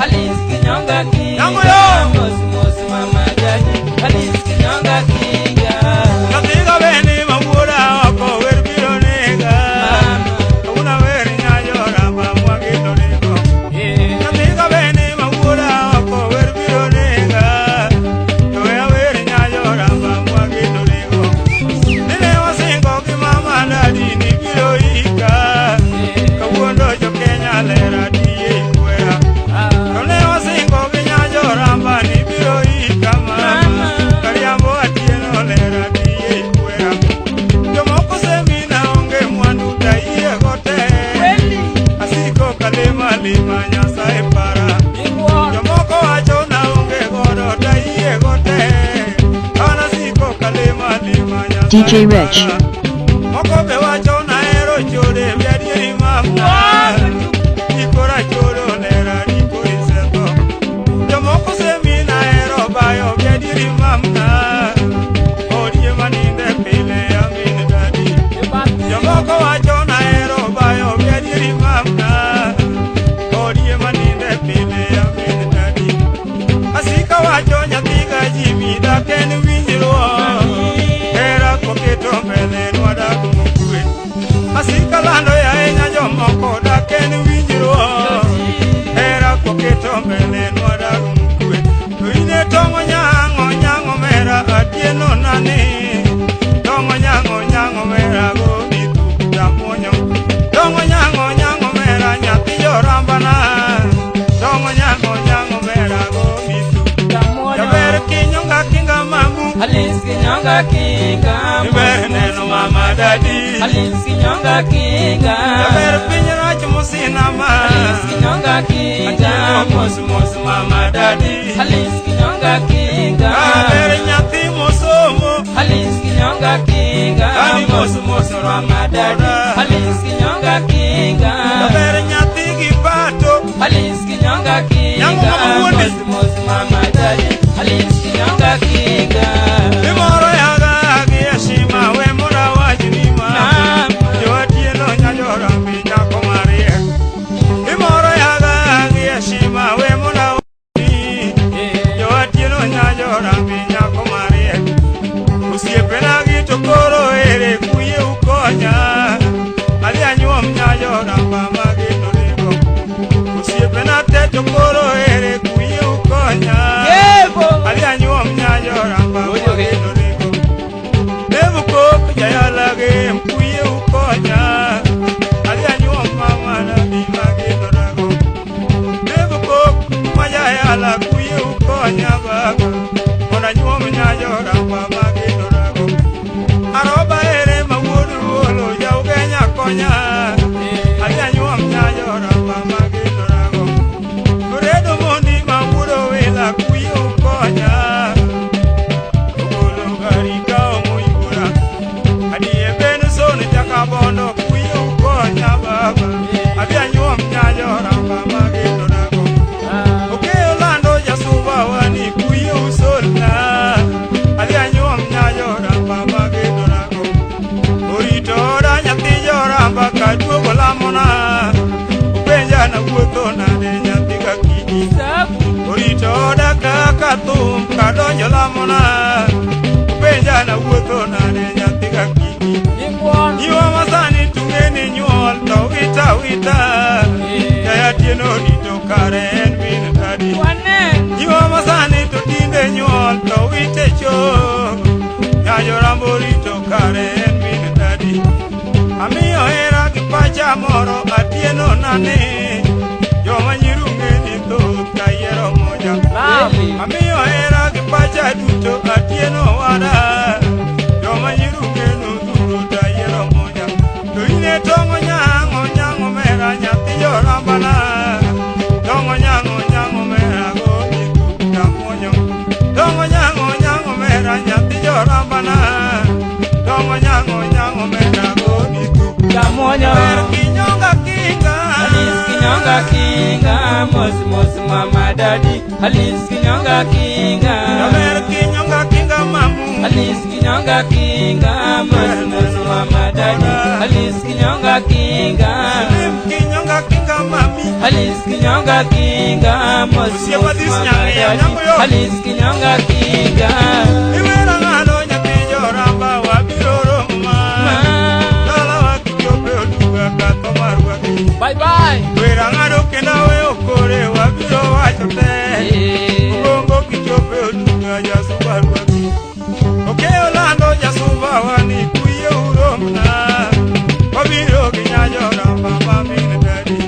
Speaker 11: Alice Kinyonga Kinga, Mos Mos.
Speaker 4: DJ Rich.
Speaker 8: Moko be wacho nahero chode biadieri mama. Ikora chodo nera dikori setho. Jomoko semi nahero bayo biadieri mama. Odie maninde pile amin dadi. Jomoko wacho nahero bayo biadieri mama. Odie maninde pile amin dadi. Asika wacho nyathi ga Jimmy dak en winjruok. Hera koketo mbele nwadak mokwe. Asika lando yae nya jomoko dak en winjruok. Hera koketo mbele nwadak mokwe. To ine tong'o nyang'o nyang'o mera atieno nani. Tong'o nyang'o nyang'o mera go bitu tamuonyo. Tong'o nyang'o nyang'o mera nyathi jorambana. Tong'o nyang'o nyang'o mera go bitu tamuonyo. Jaber kinyonga kinga mamu.
Speaker 11: Alice kinyonga kinga.
Speaker 8: Jaber neno mama dadi.
Speaker 11: Alice kinyonga kinga.
Speaker 8: Jaber piny rach musina ma.
Speaker 11: Alice kinyonga kinga.
Speaker 8: Atieno mos mos mama dadi.
Speaker 11: Alice kinyonga kinga.
Speaker 8: Jaber nyathi mosomo.
Speaker 11: Alice kinyonga kinga.
Speaker 8: Ani mos mos
Speaker 11: mama dadi. Alice kinyonga kinga.
Speaker 8: Jaber nyathi gi pato.
Speaker 11: Alice kinyonga kinga.
Speaker 8: Nyango mama wuondi.
Speaker 11: Mos mos mama dadi. Alice kinyonga kinga.
Speaker 8: Imoro yaga gi heshima we mondo awachni ma. Joatieno nyajorambi nyako mariek. Imoro yaga gi heshima we mondo awachni. Joatieno nyajorambi nyako mariek. Osiepena gi to koro ere kuye ukonya. Adhi anyuom nyajoramba mageno nego. Osiepena te to koro ere kuye ukonya. Adhi anyuom nyajoramba mageno nego. Devu kok jayalage mkuye ukonya. Adhi anyuom mama dadi mageno nego. Devu kok majayala kuye ukonya baba. Mondo anyuom nyajoramba mageno nego. Aroba ere mawuod ruolo jaugenya konya. Adhi anyuom nyajoramba mageno nego. Oredo mondi mawuod owila kuye ukonya. Ogolo gari ka omoyura. Adie Benson chaka bondo kuye ukonya baba. Adhi anyuom nyajoramba mageno nego. Okeyo lando jasuba wani kuye usolna. Adhi anyuom nyajoramba mageno nego. Orito oda nyathi joramba kaduogo lamona. Openja nawuotho nade nyathi ka kidi. Orito oda kaka thum kadonjo lamona. Openja nawuotho nade nyathi ka kidi. Nyiwa masani tung'eni nyuol to wita wita. Jaya Atieno rito kare en min dadi. Nyiwa masani to tinde nyuol to wite cho. Nyajorambo rito kare en min dadi. Amiyo hera gi pacha moro Atieno nane. Joma nyiri ung'eni thoth kayiero moja. Amiyo hera gi pacha duto Atieno wada. Joma nyiri ung'eno dhuro tayiero moja. To ine tong'o nyang'o nyang'o mera nyathi jorambana. Tong'o nyang'o nyang'o mera go bitu tamuonyo. Tong'o nyang'o nyang'o mera nyathi jorambana. Tong'o nyang'o nyang'o mera go bitu
Speaker 11: Tamuonyo.
Speaker 8: Ber kinyonga kinga.
Speaker 11: Alice kinyonga kinga. Mos mos mama dadi. Alice kinyonga kinga.
Speaker 8: Ber kinyonga kinga mamu.
Speaker 11: Alice kinyonga kinga. Mos mos mama dadi. Alice kinyonga kinga.
Speaker 8: Slim kinyonga kinga mami.
Speaker 11: Alice kinyonga kinga. Mos
Speaker 8: Osiepa
Speaker 11: mos
Speaker 8: this
Speaker 11: mama
Speaker 8: nyang'e
Speaker 11: dadi.
Speaker 8: nyango yo.
Speaker 11: Alice kinyonga kinga.
Speaker 8: Iwero ng'ado nyathi joramba wabiro romo ma. Dala wakichope oduga katho marwaki.
Speaker 11: Bye bye.
Speaker 8: Wera ng'ado kendo weyo kore wabiro wacho te. Ogongo kichope oduga jasuba rwaki. Okeyo lando jasuba wani kuye uromna. Wabiro gi nyajoramba ma min dadi.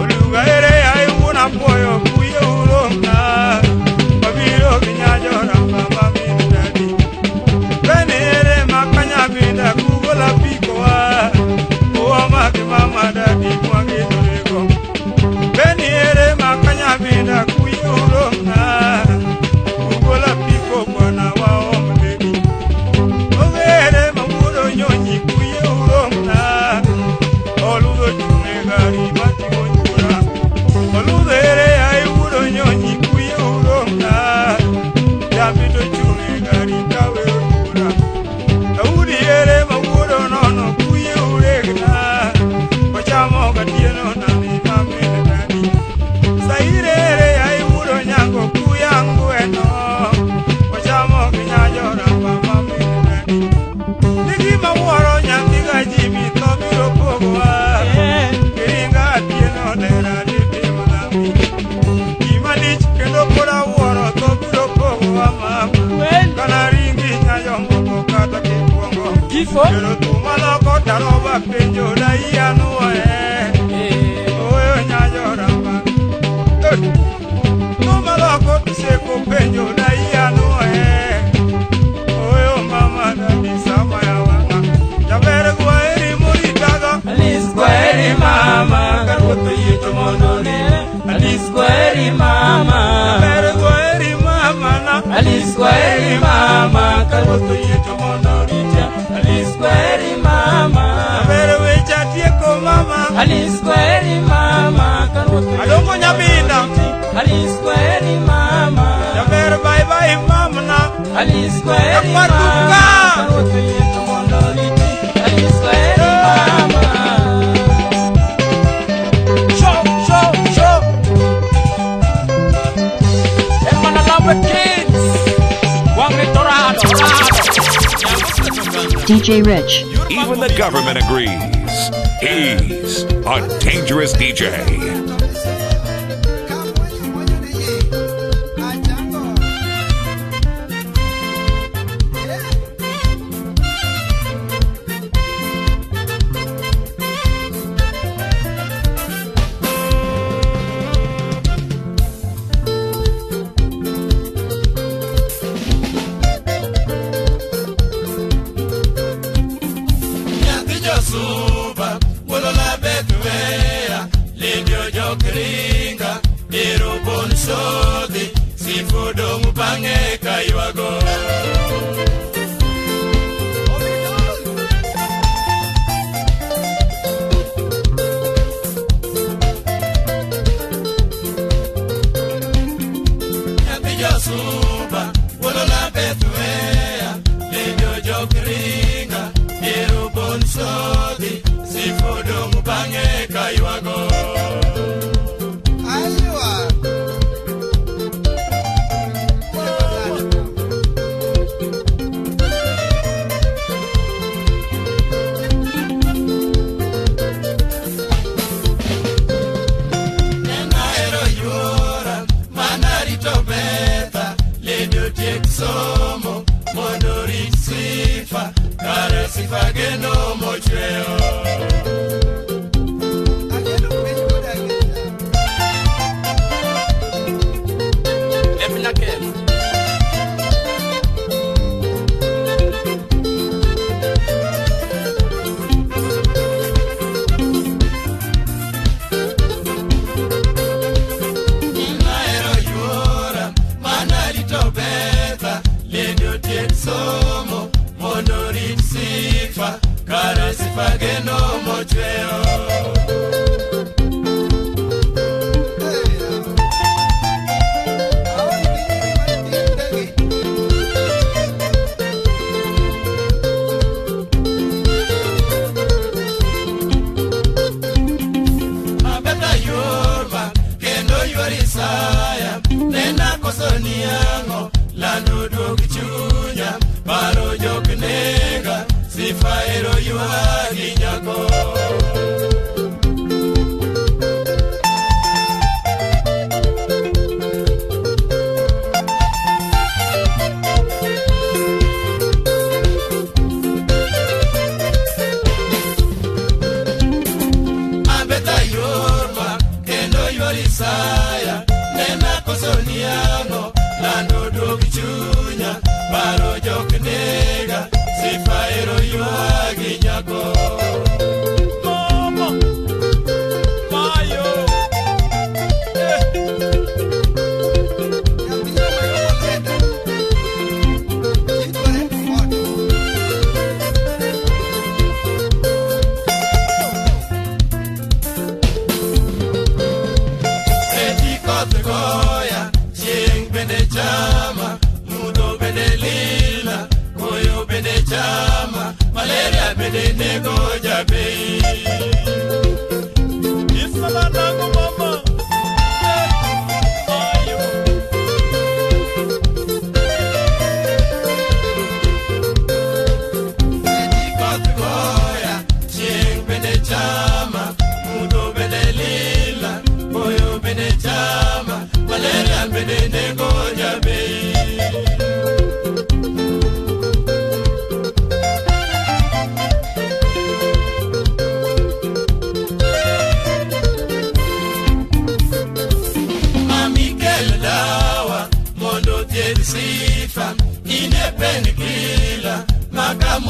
Speaker 8: Oluga ere ai wuon apuoyo kuye uromna. Wabiro gi nyajoramba ma min dadi. Bene ere makanyabinda kugola pikowa. Owa gi mama dadi mwageno lego. Bene ere makanyabinda kuye uromna. Kugola piko bwana.
Speaker 11: Sifo.
Speaker 9: Tumalo taroba penjo daya nuoe. Oyo nyajorama. Tumalo seko penjo daya nuoe. Oyo mama dadi sama ya wanga. Jaber kwaheri muritaga.
Speaker 8: Alice kwaheri mama. Karuoth oyie mondo ne. Alice kwaheri mama.
Speaker 9: Jaber kwaheri mama na.
Speaker 8: Alice kwaheri mama. Karuoth oyie mondo rita. Alice kwaheri mama.
Speaker 9: Jaber wecha tieko mama.
Speaker 8: Alice kwaheri mama. Karuoth oyie
Speaker 9: Adongo nyabinda.
Speaker 8: Alice kwaheri mama.
Speaker 9: Jaber bye bye mama na.
Speaker 8: Alice kwaheri mama. Karuoth oyie mondo riti. Alice kwaheri mama.
Speaker 10: Show, show, show. Hermana Love Kids. Wangri Torado, Torado.
Speaker 4: DJ Rich.
Speaker 2: Even the government agrees. He's a dangerous DJ.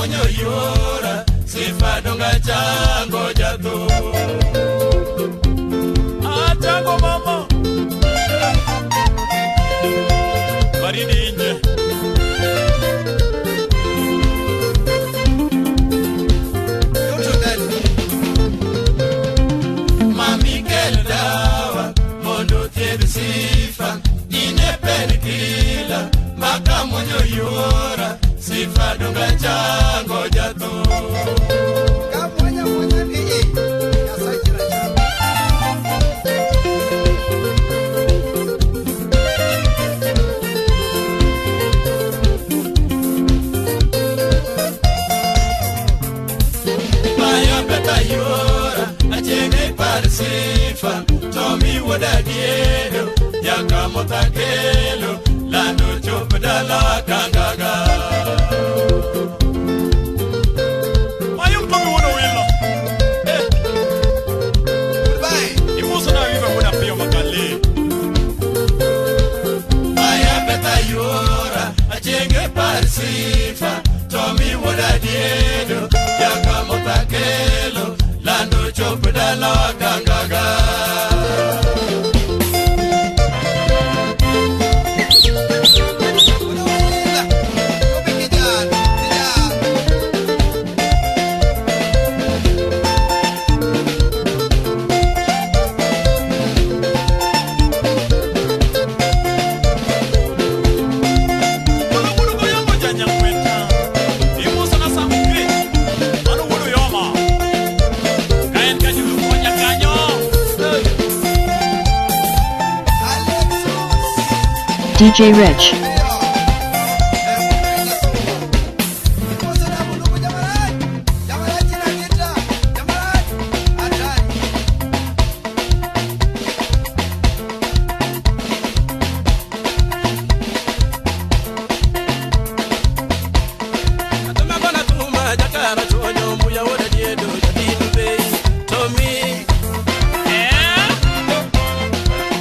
Speaker 8: monyo yora sifa donga chango jatho
Speaker 6: Achango mama baridi inje
Speaker 8: Mami keldawa mondo thiedh sifa ine penkila maka monyo yora sifa donga chango jatho
Speaker 7: Kamwanya mwanya ni Nyasaye chira.
Speaker 8: Mayo beta yora achenge par sifa tomi wadadiedo yakamotakelo lando chop dala kangaga
Speaker 6: Mayo tomi wono wilo
Speaker 7: Goodbye.
Speaker 6: Imuso na wiva wona piyo makale
Speaker 8: Maya beta yora achenge par sifa tomi wadadiedo yakamotakelo lando chop dala kangaga
Speaker 6: Mano wuodo goyombo janyakweta Imuso na Sam Kwe Mano wuodo yoma Ka en kajulu konya kanyo
Speaker 4: DJ Rich.
Speaker 11: Atuma kona tuma jakara chonyo mbuya woda diedo jadinu bei Tommy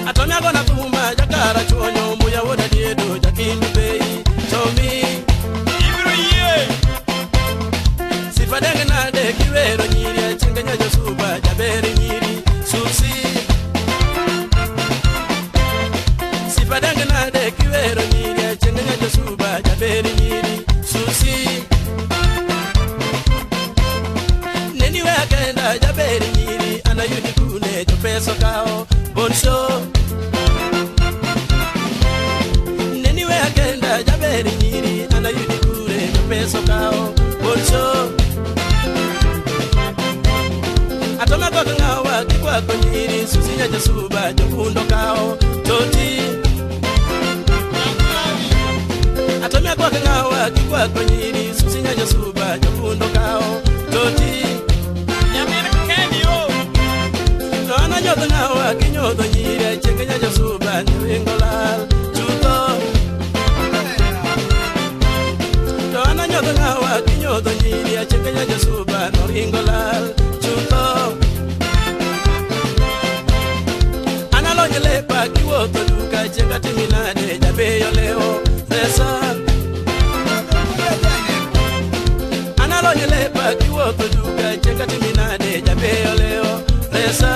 Speaker 11: Atuma kona tuma jakara chonyo mbuya woda diedo jadinu bei Tommy
Speaker 6: Ibiro yie
Speaker 11: Sifa denge nade kiwero nyiri achenge nyajo suba jaberi nyiri Susi Sifa denge nade kiwero nyiri achenge nyajo suba jaberi nyiri Susi Neni we akenda jaberi nyiri anayudi kune jopeso kao bonso Neni we akenda jaberi nyiri anayudi kune jopeso kao bonso Atoma kwa ngawa kikwa konyiri susi nyajo suba jofundo kao toti Atoma kwa ngawa kikwa konyiri susi nyajo suba jofundo kao toti
Speaker 6: Nyamin Kenny o
Speaker 11: To ana nyodho ngawa kinyodho nyiri achenge nyajo suba niringo lal chutho To ana nyodho ngawa kinyodho nyiri achenge nyajo suba noringo lal chutho Ana lonye lepa kiwuotho duka chenga timinade jabeyo leo resa Ana lonye lepa kiwuotho duka chenga timinade jabeyo leo resa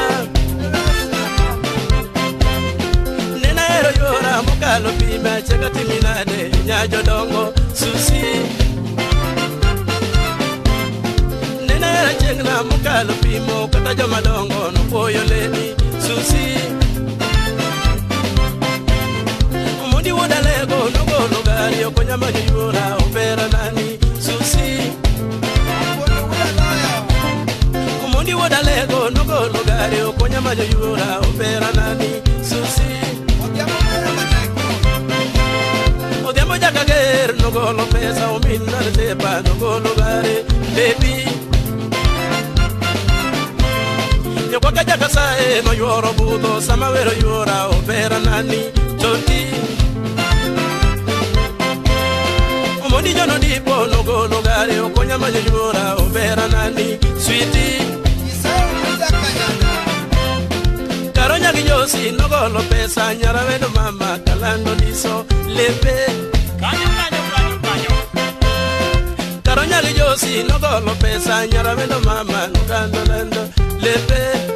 Speaker 11: Nena hero yora mokalo pima chenga timinade nyajodongo susi Nena hero chengna mokalo pimo kata jomadongo nopuoyo leni susi Omondi wuoda lego nogolo gari okonya manyo yora opera nani susi Omondi wuoda lego nogolo gari okonya manyo yora opera nani susi Odhiambo jakager nogolo pesa omin naltepa nogolo gari baby Nyokwaka jakasae noyuoro budho sama wero yora opera nani toti Omondi jono dipo nogolo gari okonya manyo yora opera nani switi Karonya gi Josi nogolo pesa nyarawedo mama kalando diso lepe
Speaker 6: Kanyo kanyo kanyo kanyo
Speaker 11: Karonya gi Josi
Speaker 1: jamarachi nogolo pesa nyarawendo mama nokando lando lepe.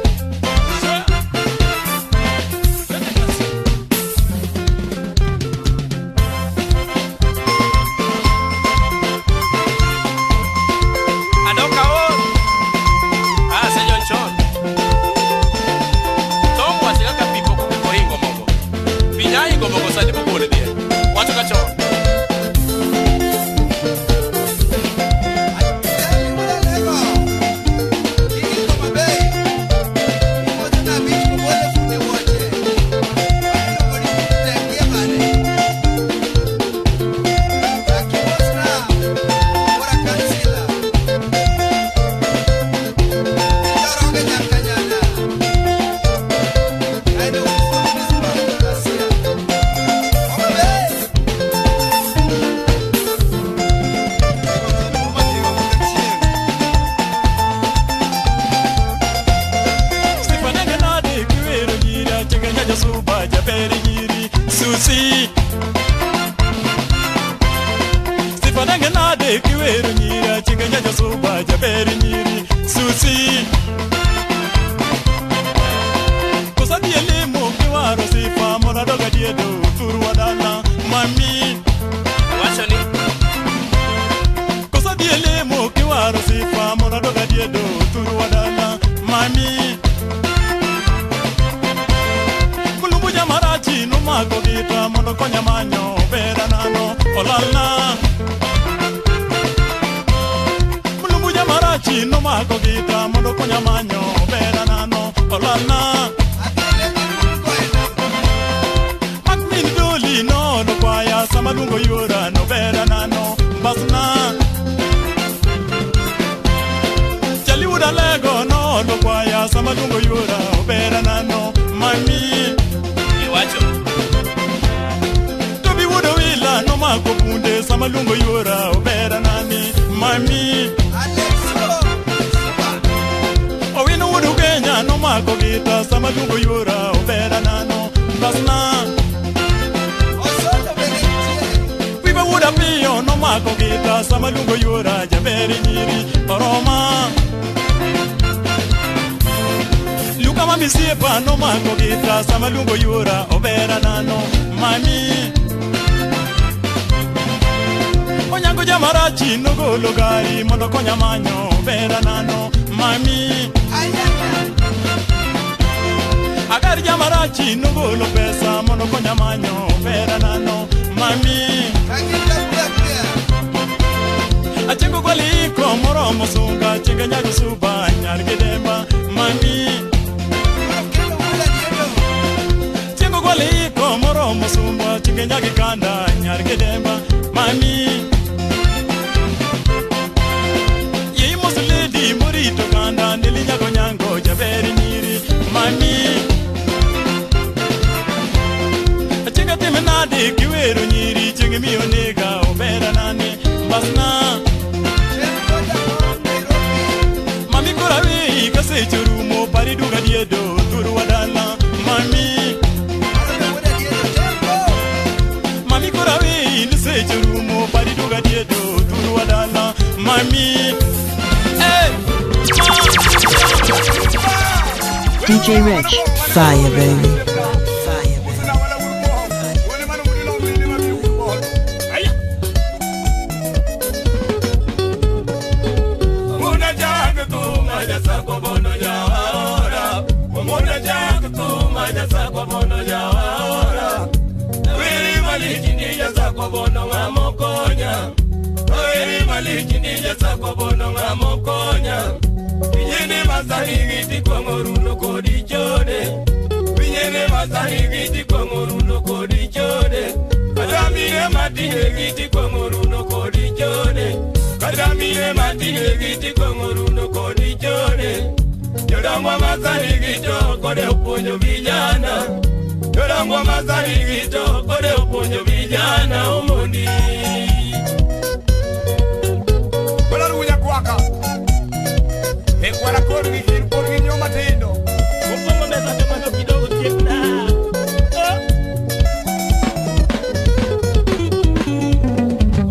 Speaker 4: DJ Rich.
Speaker 12: Fire, baby.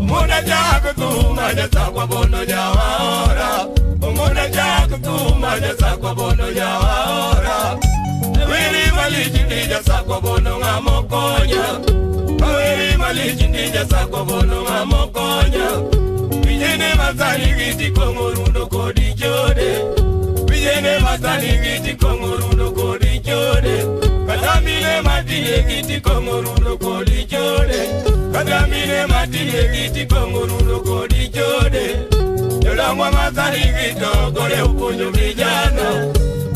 Speaker 8: Muna jago tu maja sakwa bono jawa. Jasakwa bondo jawaora. Aweri malich ndi Jasakwa bondo ng'ama okonya. Aweri malich ndi Jasakwa bondo ng'ama okonya. Vijene masani giti kong'o rundo kodi chode. Vijene masani giti kong'o rundo kodi chode. Kata mine matiye giti kong'o rundo kodi chode. Kata mine matiye giti kong'o rundo kodi chode. Jodongwa masani gito kode upuonjo vijana.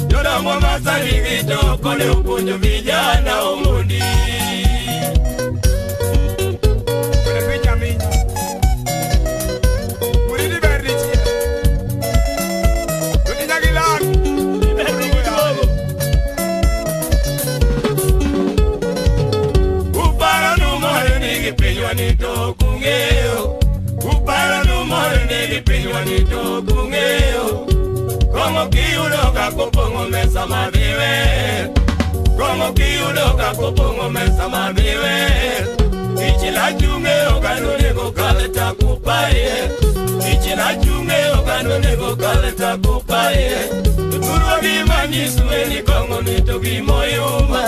Speaker 8: Jodongwa masani gito kode upuonjo vijana omondi. Kong'o kiyudo ka kopong'o mesa madhiwe. Kong'o kiyudo ka kopong'o mesa madhiwe. Ichila chung'e oganda onego kal takupaye. Ichila chung'e oganda onego kal takupaye. Jothurwa gima nyisue ni kong'o ni to gimoyuma.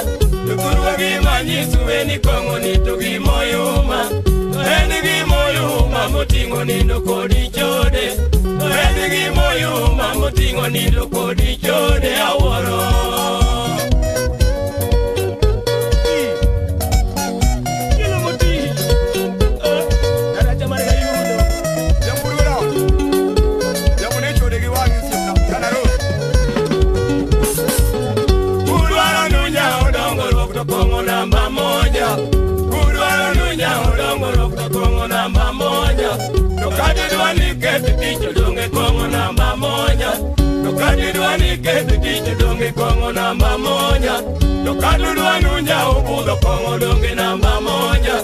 Speaker 8: Jothurwa gima nyisue ni kong'o ni to gimoyuma. To en gimoyuma moting'o nindo kodi chode. To en gimoyuma moting'o nindo kodi chode awuoro. Kong'o namba moja. To kadudwa nunya obudho kong'o donge namba moja.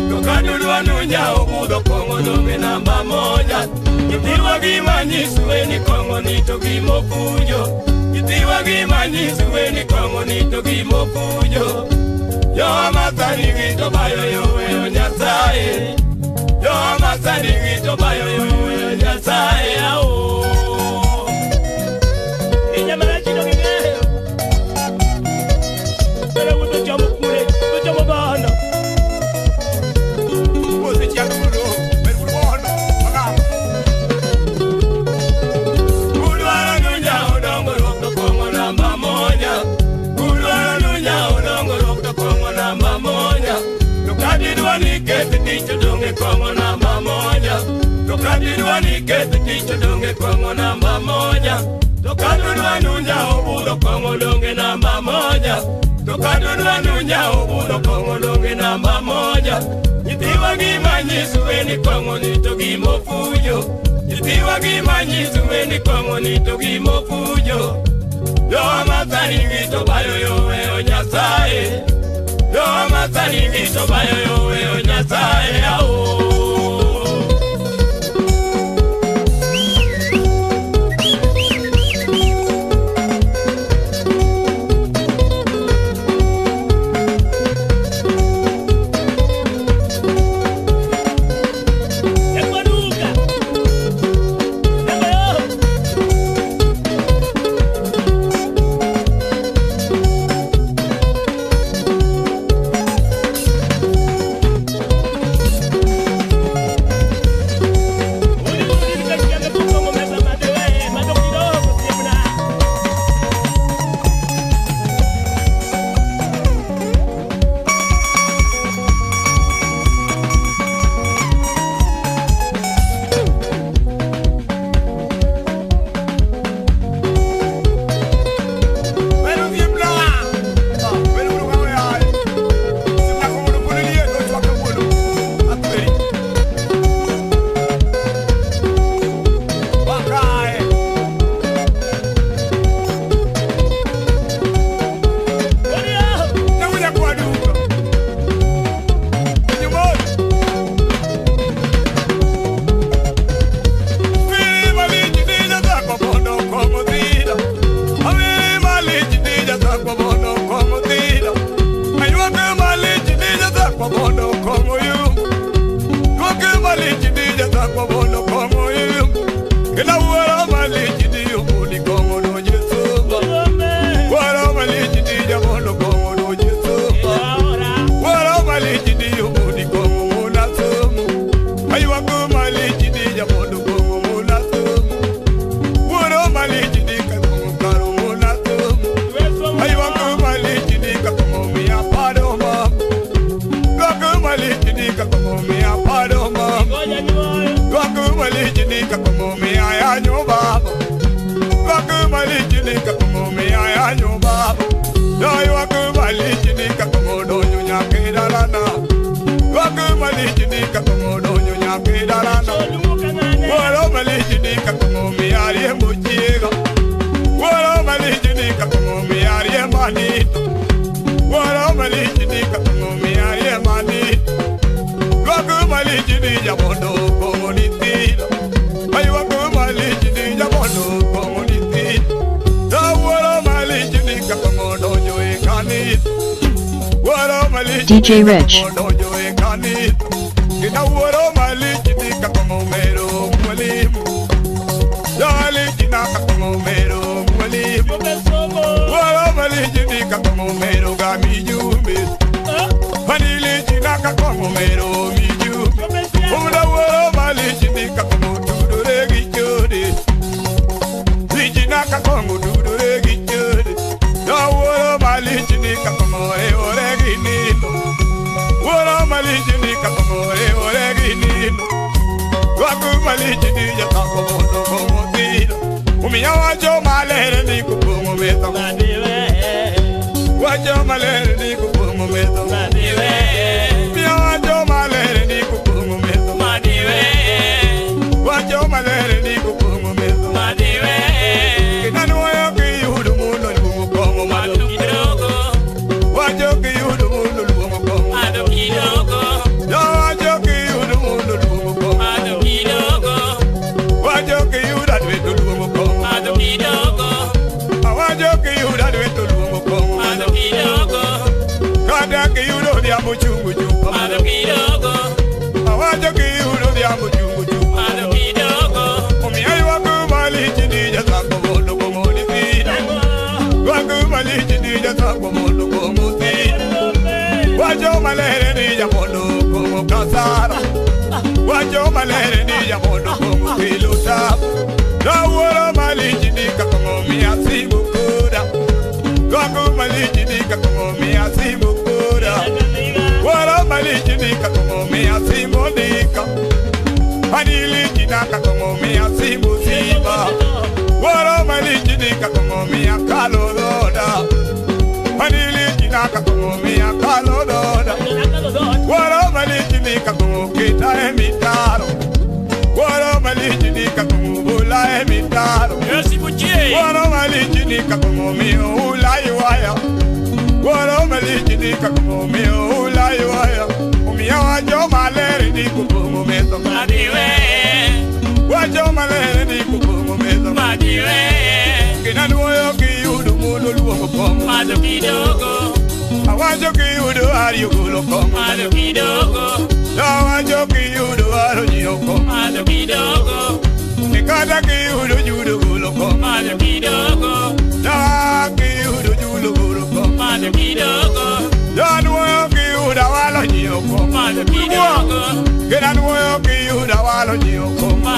Speaker 8: To kadudwa nunya obudho kong'o donge namba moja. Nyithiwa gima nyisue ni kong'o ni to gimopuonjo. Nyithiwa gima nyisue ni kong'o ni to gimopuonjo. Jowa masani gi to bayo yo weyo Nyasaye. Jowa masani gi to bayo yo weyo Nyasaye ao. Kong'o namba moja. To kadidwa ni keth tich donge kong'o namba moja. To kadudwa nunya obudho kong'o donge namba moja. To kadudwa nunya obudho kong'o donge namba moja. Nyithiwa gima nyisue ni kong'o ni to gimopuonjo. Nyithiwa gima nyisue ni kong'o ni to gimopuonjo. Jowa masani gi to bayo yo weyo Nyasaye. Jowa masani gi to bayo yo weyo Nyasaye ao.
Speaker 3: ka kongo miya yanyo baba. Ywak malich ni ka kongo miya yanyo baba. Ywak malich ni ka kongo donjo nyaka e dalana. Ywak malich ni ka kongo donjo nyaka e dalana. Wuoro malich ni ka kongo miya riembo chiega. Wuoro malich ni ka kongo miya riembo anito. Wuoro malich ni ka kongo miya riembo anito. Ywak malich ni jabondo kongo ni thina. Ywak malich ni jabondo kongo ni thina. Wuoro malich ni ka kongo donjo e kanisa. Wuoro malich
Speaker 4: DJ Rich.
Speaker 3: Donjo e kanisa. Kina wuoro malich ni ka kongo mero mwalimu. Malich na ka kongo mero mwalimu. Wuoro malich ni ka kongo mero ga mijumbe. Malich na ka kongo mero mijumbe. Una wuoro malich ni ka kongo tudore gi chode. Lich na ka kongo tudore gi chode. Wuoro malich ni ka kongo e ore gi nindo. Wuoro malich ni ka kongo e ore gi nindo. Ywak malich ni jatako mondo kongo thiro. Omiyo wacho maler ni kupong'o metho. Wacho maler ni kupong'o metho. Omiyo wacho maler ni kupong'o metho. Wacho maler ni kupong'o metho. Kinanuoyo kiyudo mundo luongo kong'o madho. Wacho kiyudo mundo luongo kong'o. Wacho kiyudo mundo luongo kong'o. Wacho kiyudo adweto luongo kong'o. Wacho kiyudo adweto luongo kong'o. Kata kiyudo odhiambo chungo chupa. Wacho kiyudo odhiambo chungo chupa. Omiyo ywak malich ni jatako mondo kong'o ni thina. Ywak malich ni jatako mondo kong'o thina. Wacho maler ni jamondo kong'o kasara. Wacho maler ni jamondo kong'o kelo tabu. Wuoro malich ni ka kong'o miya simu koda. Ywak malich ni ka kong'o miya simu koda. Wuoro malich ni ka kong'o miya simu ndika. Ani lich na ka kong'o miya simu simba. Wuoro malich ni ka kong'o miya kalo dhoda. Ani lich na ka kong'o miya kalo dhoda. Wuoro malich ni ka kong'o kita e mitaro. Wuoro malich ni ka kong'o bula e mitaro. Wuoro malich ni ka kong'o miyo ula ywaya. Wuoro malich ni ka kong'o miyo ula ywaya. Omiyo wacho maler ni kupong'o metho. Wacho maler ni kupong'o metho. Kinanuoyo kiyudo mundo luongo kong'o. Awacho kiyudo ariyo golo kong'o. Awacho kiyudo aro nyiewo kong'o. Kata kiyudo judo golo kong'o. Kiyudo julo golo kong'o. Januoyo kiyudo awalo nyiewo kong'o. Kinanuoyo kiyudo awalo nyiewo kong'o.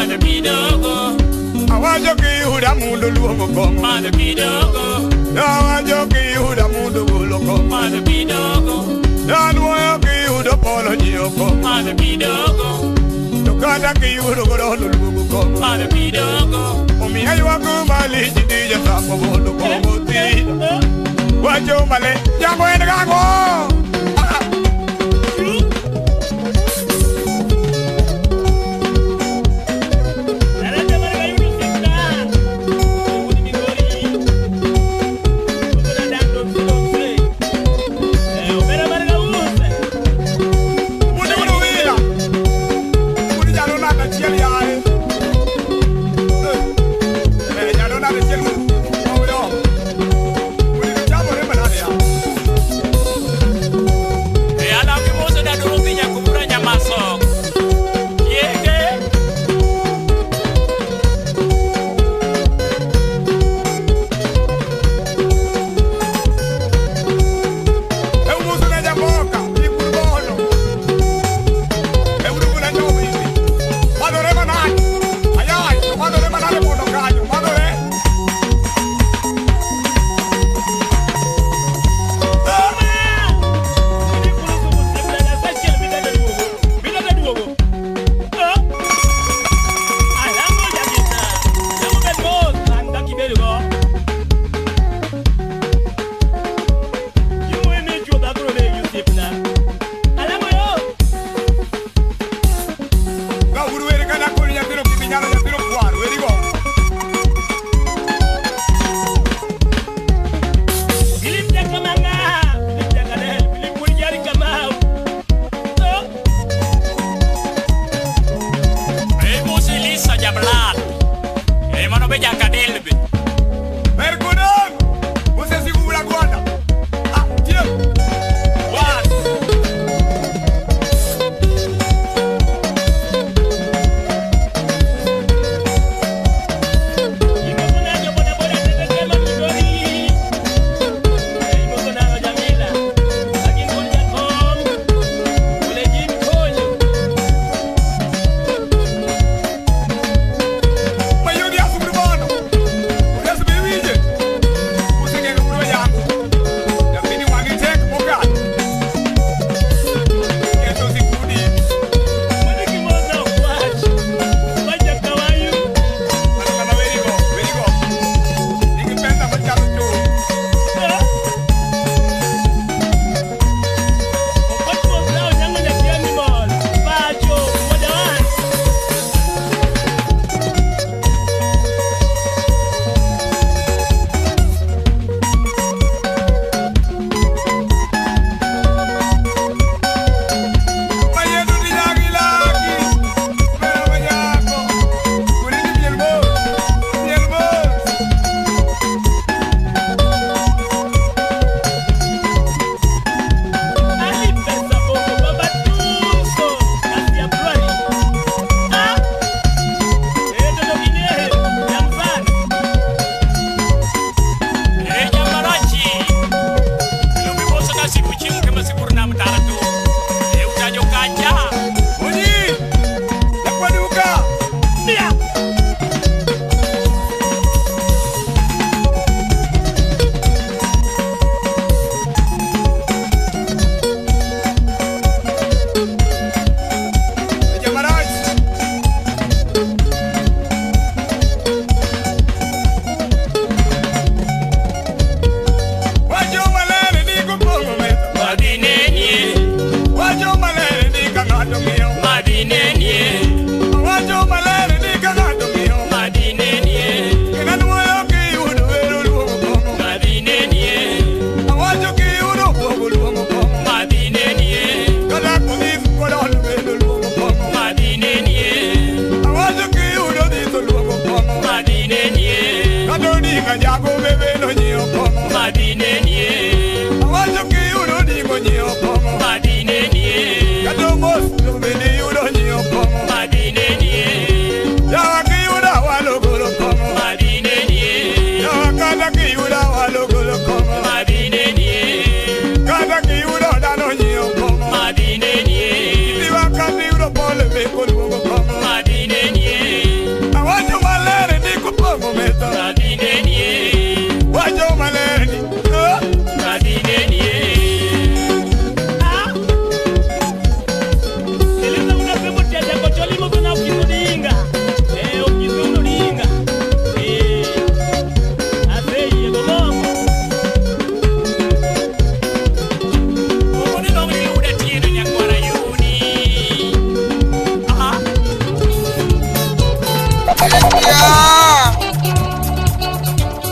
Speaker 3: Awacho kiyudo mundo luongo kong'o. Awacho kiyudo mundo golo kong'o. Januoyo kiyudo polo nyiewo kong'o. To kata kiyudo godono luongo kong'o. Omiyo ywak malich ni jatako mondo kong'o thina. Wacho maler jango en gang'o?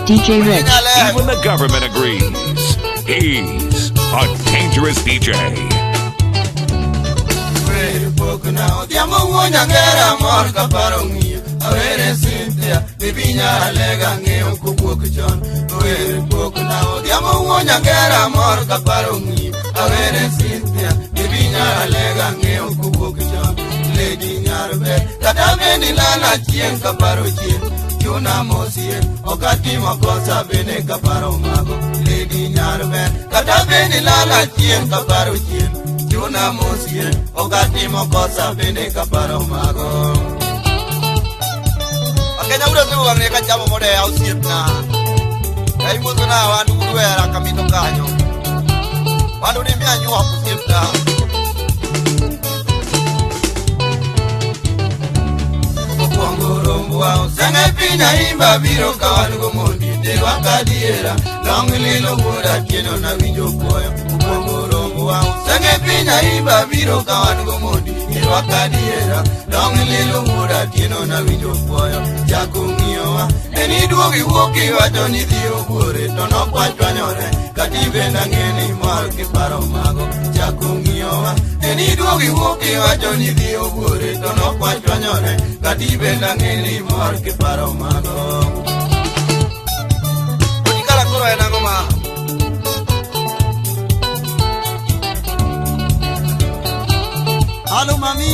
Speaker 4: DJ Rich.
Speaker 2: Even the government agrees. He's a dangerous DJ.
Speaker 1: Chuna mosie, okati mokosa bene kaparo mago, lady nyarbe, kata bene lala chien kaparo chien. Chuna mosie, okati mokosa bene kaparo mago. Akenya uro tu wangne kachamo mode ausiep na. Kai moto na wandu kuwera kamito kanyo. Wandu ni mianyu ausiep na. Sanga pina imba biro kawanugo mondi te wakadiera longi lilo wuoda tieno na winjo koyo. Okuongo rombo wang' sanga pina imba biro kawanugo mondi Irwaka diera Dong' lilo wuoda Tieno na winjo puoyo Chako ng'iyowa Neni duogi wuok iwacho ni dhi obuore To nokwachwanyore Kati bende ang'e ni mor gi paro mago Chako ng'iyowa Neni duogi wuok iwacho ni dhi obuore To nokwachwanyore Kati bende ang'e ni mor gi paro mago Otikala koro en ang'o ma
Speaker 7: Halo mami.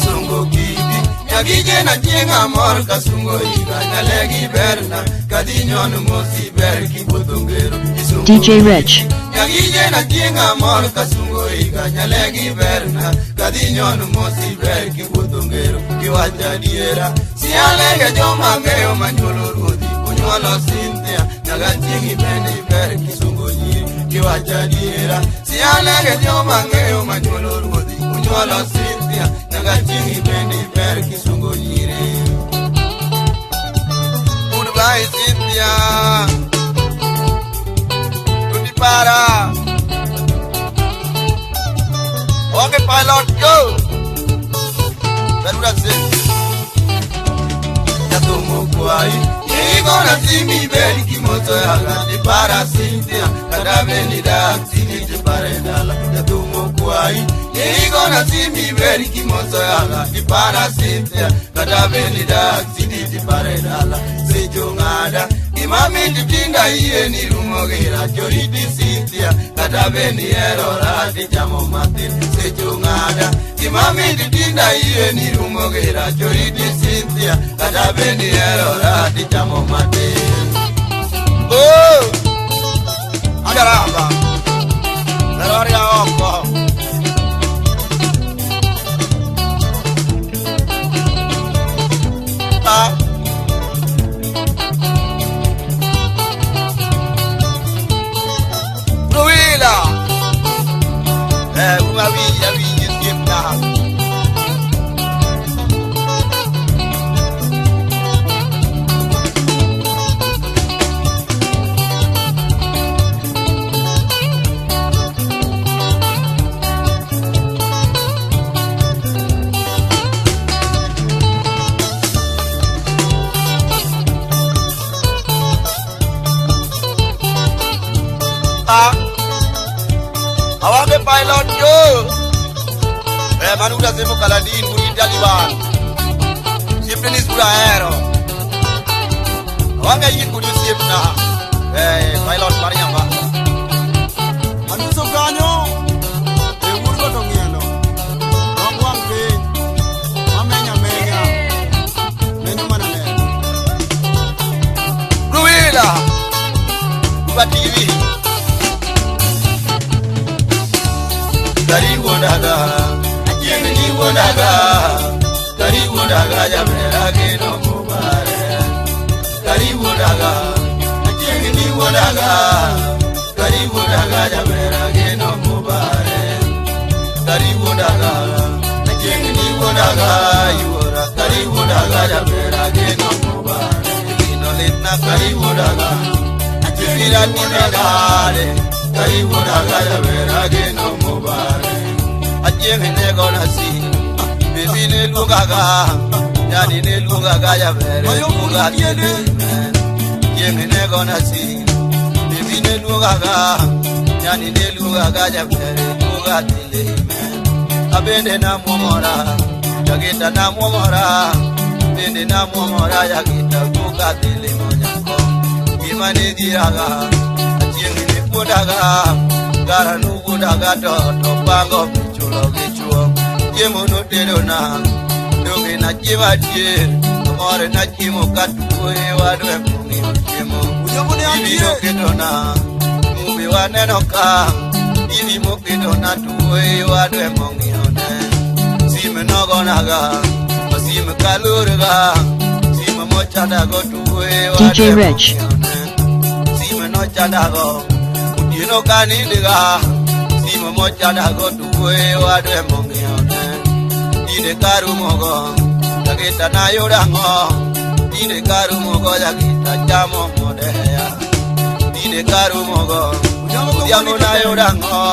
Speaker 1: Sungo kidi Nyagije na chieng' amor kasungo higa Nyalegi berna Kadhi nyon mosi ber kiwuotho ngero Isungo
Speaker 4: DJ Rich.
Speaker 1: Nyagije na chieng' amor kasungo higa Nyalegi berna Kadhi nyon mosi ber kiwuotho ngero Kiwacho adiera Sialege joma ng'eyo manyuolo ruodhi Onyuolo Cynthia Nyaga chieng' ibende ber kisungo nyiri Kiwacho adiera Sialege joma ng'eyo manyuolo ruodhi Onyuolo Cynthia Nyaga chieng' ibende ber kisungo nyiri Goodbye Cynthia Tutipara Okay pilot go Berura Cynthia Jatumo kwai Igona simi beri kimoto yaga Tipara Cynthia Kata beni dak sini tipare dala Jatumo kwai Igona simi beri kimoto yaga Tipara Cynthia Kata beni dak sini tipare dala Sejongada Imami titinda iye ni rumogira Choriti Cynthia Kata beni erora tichamo matin Sejongada Imami titinda iye ni rumogira Choriti Cynthia Kata beni erora tichamo matin
Speaker 7: Oh! Agaraba. Leroria oko.
Speaker 1: Ah.
Speaker 7: Ruila. Una villa villa siempre. Ah. Awake pilot yo. Manuda semo kaladin buri Taliban. Simple pura aero. Awake yin kuri simna. Pilot mariamba.
Speaker 9: Anuso kanyo. E wurgo to ng'ielo. Rong wang' piny. Mamenya menya. Menyo mana ler.
Speaker 7: Ruila. Ruba TV.
Speaker 1: Karibu daga, achieng' ni wuodaga. Karibu daga jamera geno mubare. Karibu daga, achieng' ni wuodaga. Karibu daga jamera geno mubare. Karibu daga, achieng' ni wuodaga. Yuora karibu daga jamera geno mubare. Gino litna karibu daga, achieng' ni dagare. Karibu daga jamera geno mubare.
Speaker 7: Achieng' ne gona si, baby ne lugaga, yani ne lugaga ya bere. Achieng' ne gona si, baby ne lugaga, yani ne lugaga ya bere. Lugatile abende na mwomora, jagita na mwomora, bende na mwomora jagita lugatile monyako. Imani diraga, achieng' ne wuodaga, gara nu wuodaga to pango. Chiemo notedo na, donge na chiemo adier, amore na chiemo katuoye wadwe mong'eyo chiemo. Bibi noketo na, mumbi waneno ka, bibi moketo na tuoye wadwe mong'eyo ne. Sime nogonaga, sime kalurga, sime mochadago tuoye wadwe
Speaker 4: DJ Rich.
Speaker 7: mong'eyo ne. Sime nochadago, otieno kanindiga, sime mochadago tuoye wadwe mong'eyo ne. Tinde karumogo, jagita na yudango. Tinde karumogo, jagita chamo modeya. Tinde karumogo, Odhiambo nayudo ang'o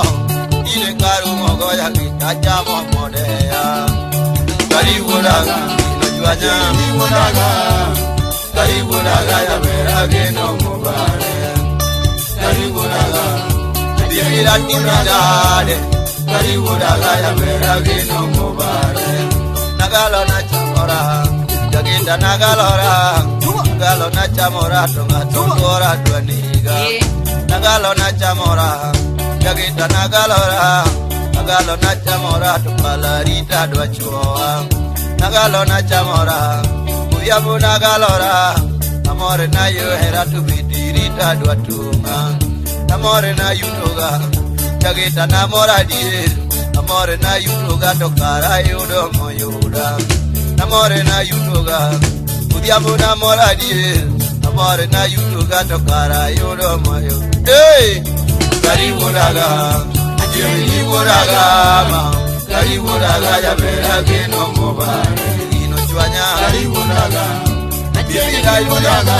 Speaker 7: ine karumo goya gi tachamo modeya Karibudaga inochwanya
Speaker 8: Karibudaga Karibudaga jabera geno mobare Karibudaga
Speaker 7: Timira timidade
Speaker 8: Karibudaga jabera geno mobare
Speaker 7: Nagalo na chamora Jaginda nagalora Nagalo na chamora to ng'ato luora dwa niga Nagalo na chamora Jaginda nagalora Nagalo na chamora to palarita dwa chuoa Nagalo na chamora Odhiambo nagalora Amore na yohera to bidirita dwa tunga Amore na yutoga Jagita na mora dier Amore na yutoga to kara yudo moyuda Amore na yutoga Odhiambo na mora dier Amore na yutoga to kara yudo moyuda Hey!
Speaker 8: Karibudaga Karibudaga ma Karibudaga jabera geno mobare
Speaker 7: Inochwanya
Speaker 8: Karibudaga Karibudaga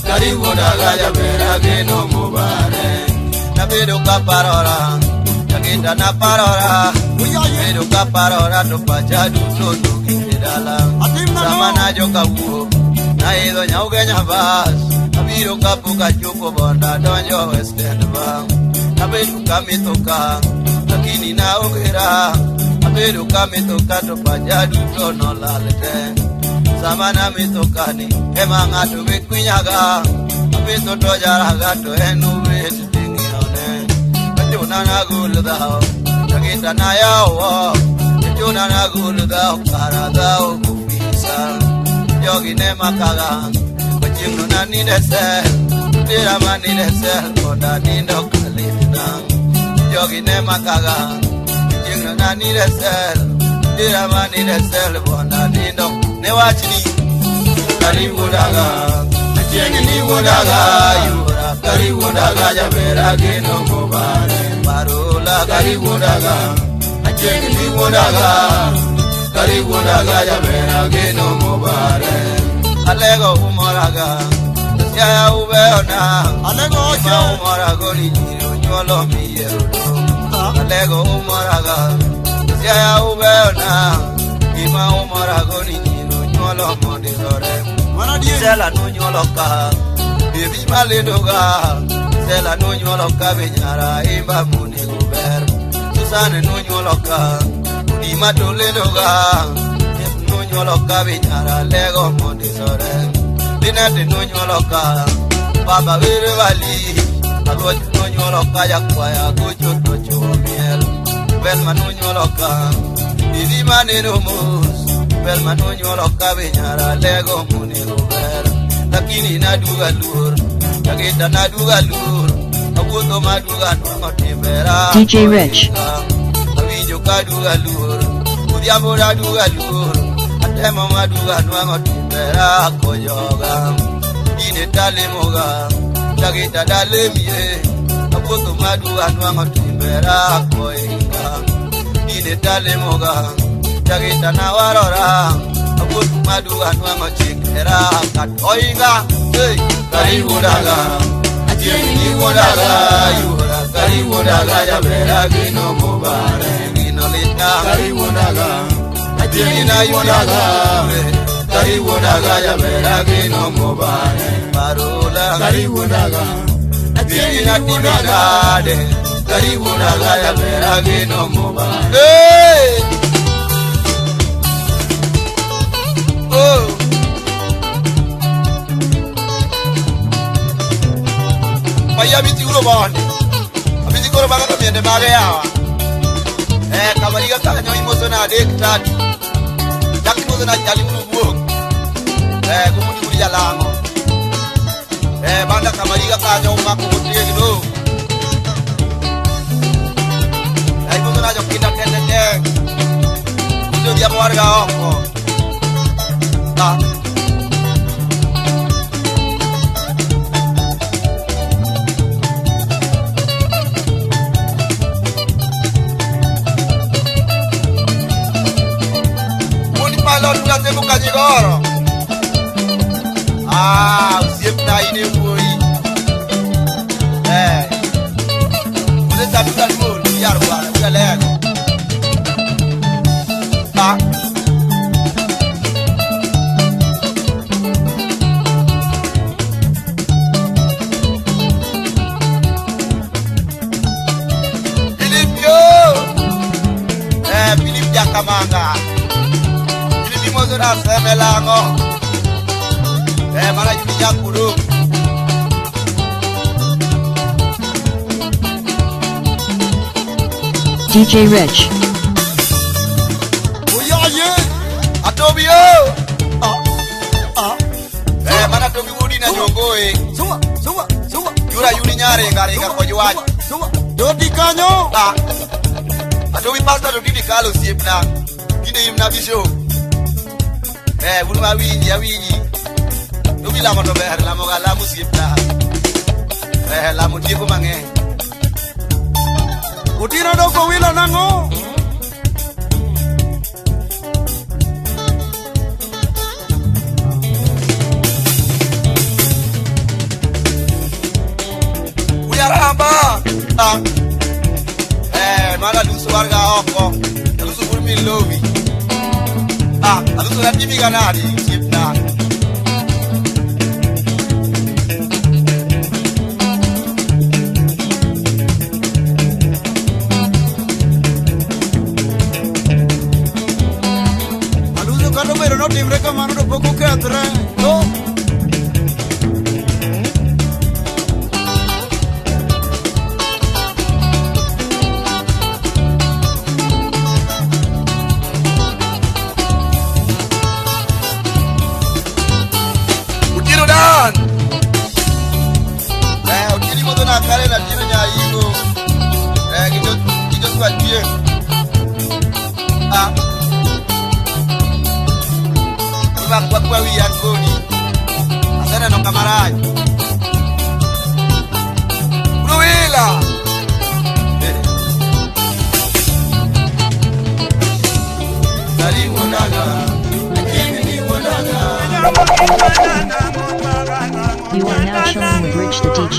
Speaker 8: Karibudaga jabera geno mobare
Speaker 7: Nabedo kaparora Jaginda na parora Nabedo kaparora to pacha duto dugi dala Sama na joka wuok Naidho nyaugenya bas Abiro kapok achopo bonda donjo Western Bank Nabedo kamithoka lakini naongera Abedo kamithoka to pacha duto nolal te Sama namithokani ema ng'ato be kwinyaga Amitho to jaraga to en obet ting'iyone Kachuna nagol dhawo Jagita nayawo Kachuna nagol dhawo kara dhawo kufisa Jogi ne makaga Chieng'no naninde sel Tera maninde sel Koda nindo kalitna Jogi ne makaga Chieng'no naninde sel Tera maninde sel Koda nindo Ne wachni
Speaker 8: Karibudaga Achieng' ni wuodaga yura Karibudaga jabera geno mobare
Speaker 7: Parola
Speaker 8: Karibudaga Achieng' ni wuodaga Karibudaga jabera geno mobare
Speaker 7: Alego umoraga Siaya ubeona
Speaker 1: Alego oche
Speaker 7: umorago ni nyiri onyuolo miero Alego umoraga Siaya ubeona Gima umorago ni nyiri onyuolo mondisore Sela nonyuolo ka Bebi malendoga Sela nonyuolo ka be nyara imba monego ber Susane nonyuolo ka Odima to lendoga Nonyuolo ka be nyara lego mondisore Linete nonyuolo ka Baba were wali Aluoch nonyuolo ka jakwaya gocho to chuo miel Belma nonyuolo ka Idhi maneno mos Belma nonyuolo ka be nyara lego monego ber Lakini naduga luor Jagita naduga luor Awuotho maduga nwang'o timbera
Speaker 4: DJ Rich.
Speaker 7: Awinjo kaduga luor Odhiambo naduga luor Atemo maduga nwang'o timbera kojoga Ine talemoga Jagita dalemie Awuotho maduga nwang'o timbera koinga Ine talemoga Jagita nawarora Awuotho maduga nwang'o chikera katoinga Hey!
Speaker 8: Karibudaga Achieng' ni wuodaga yura Karibudaga jabera geno mobare
Speaker 7: Gino litna
Speaker 8: Karibudaga Achieng' ni wuodaga Karibudaga jabera geno mobare
Speaker 7: Parola
Speaker 8: Karibudaga Achieng' ni wuodaga Karibudaga jabera geno mobare
Speaker 7: Hey! Oh! Maya abiti uro mondi Abiti koro maga to miende mage yawa Kamariga kanyo imoso na adek tatu Chak imoso na jali uru wuok Gumuni guri jalang'o Banda kamariga kanyo umako otegno Imoso na jokinda tete te Uso odhiambo warga oko Kajigoro. Ah, osiepna in e wuoyi.
Speaker 1: Tabula luol yarwa ugalego. Ah. Philip Jakamanga. Philip Mozora Semelango. Mara Jakuru.
Speaker 4: DJ Rich.
Speaker 1: Oyaye, Atobio. Mana Tobi Wudi na Jongoe.
Speaker 7: Suwa, suwa, suwa.
Speaker 1: Yura yuri nyare ngare kwa juaji.
Speaker 7: Suwa. Dodi kanyo.
Speaker 1: Ah. Atobi pastor to didi kalo siepna. Kinde imna bisho. Wulu awinji awinji. Tobi lamo to ber lamo ga lamo siepna. Lamo tieko mang'eny.
Speaker 7: Utiro doko wilo nang'o?
Speaker 1: Uyaramba. Ah. Mara lusu warga oko. Lusu burmi lowi. Ah, alusu na timi ganadi siepna.
Speaker 7: Alusu kano pero no timre kamano to pok okethre. No.
Speaker 4: You are now chilling with Rich the DJ.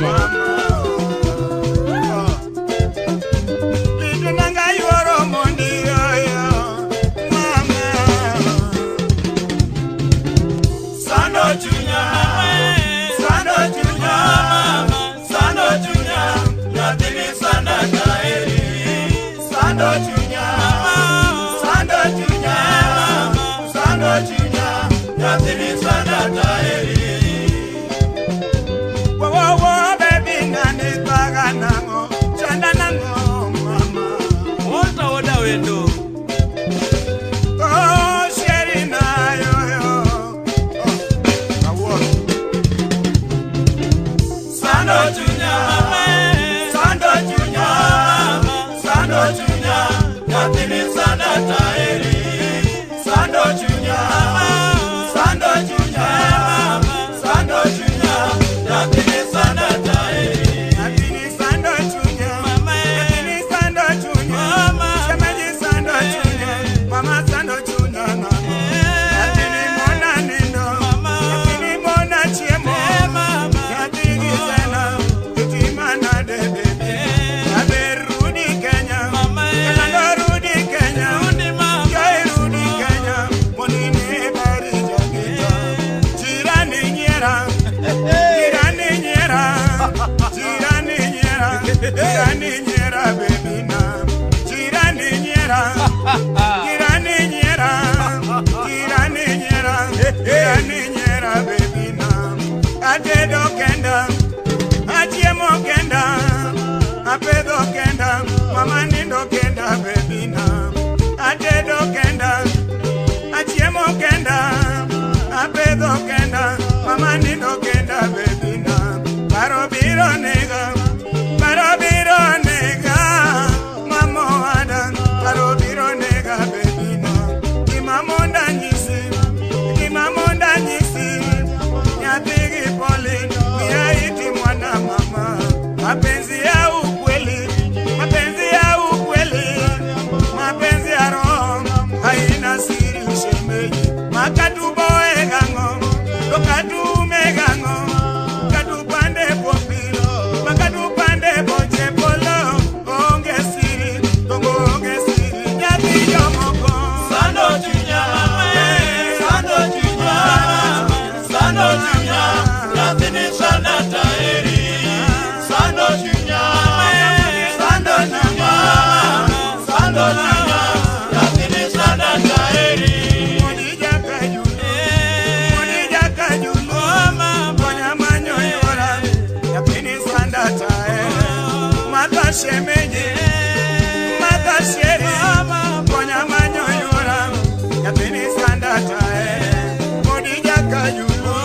Speaker 8: Mama nindo kenda baby na, baro biro nega, baro biro nega.
Speaker 1: Sando chunya, nyathini sanda taeri.
Speaker 3: Modija kajulo, konya manyo yora, nyathini sanda taeri. Mata shemeji, mata sheri, konya manyo yora, nyathini sanda taeri. Modija kajulo,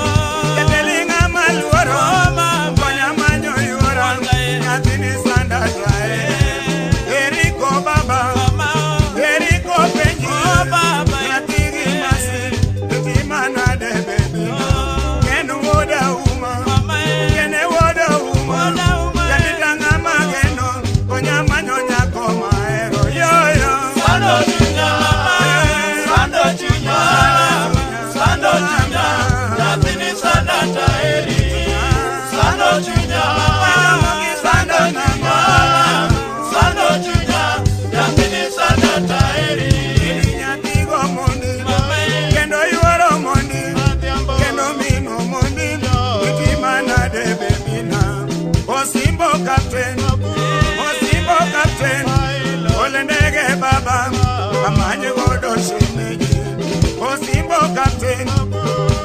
Speaker 3: jatelinga maluoro, konya manyo yora, nyathini sanda taeri. Eriko baba, Eriko penji, nyathigi masi, itimana de baby. Kenu woda uma, kene woda uma, jatitanga mageno, konya manyo nyako mahero yo yo.
Speaker 1: Sando chunya, sando chunya, sando chunya, nyathini sanda taeri. Sando chunya, sando chunya, sando chunya, nyathini sanda taeri.
Speaker 3: Nyathigo mondi, kendo yuoro mondi, kendo mino mondi, itimana de baby na. Osimbo captain, Osimbo captain, ole ndege baba, amanye godo shemeji. Osimbo captain,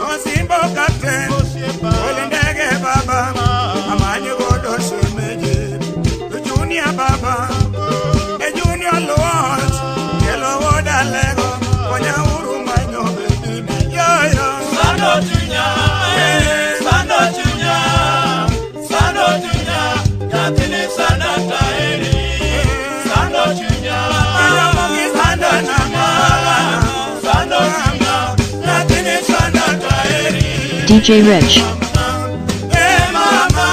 Speaker 3: Osimbo captain, ole ndege baba, amanye godo shemeji. Junior baba, e junior luoch, kelo woda lego, konya uru manyo baby na yo yo.
Speaker 1: Sando chunya, sando chunya, sando chunya, nyathini sanda taeri. Sando chunya, sando chunya, sando chunya, nyathini sanda taeri.
Speaker 4: DJ Rich.
Speaker 1: Eh mama.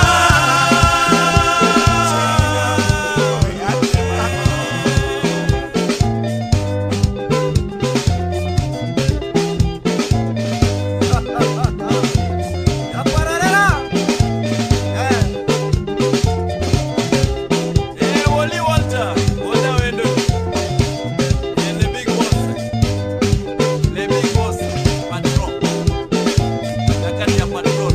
Speaker 10: Eh, Wally Walter, Walter Wendo. Eh, the big boss. The big boss, patron. Nakati ya patron.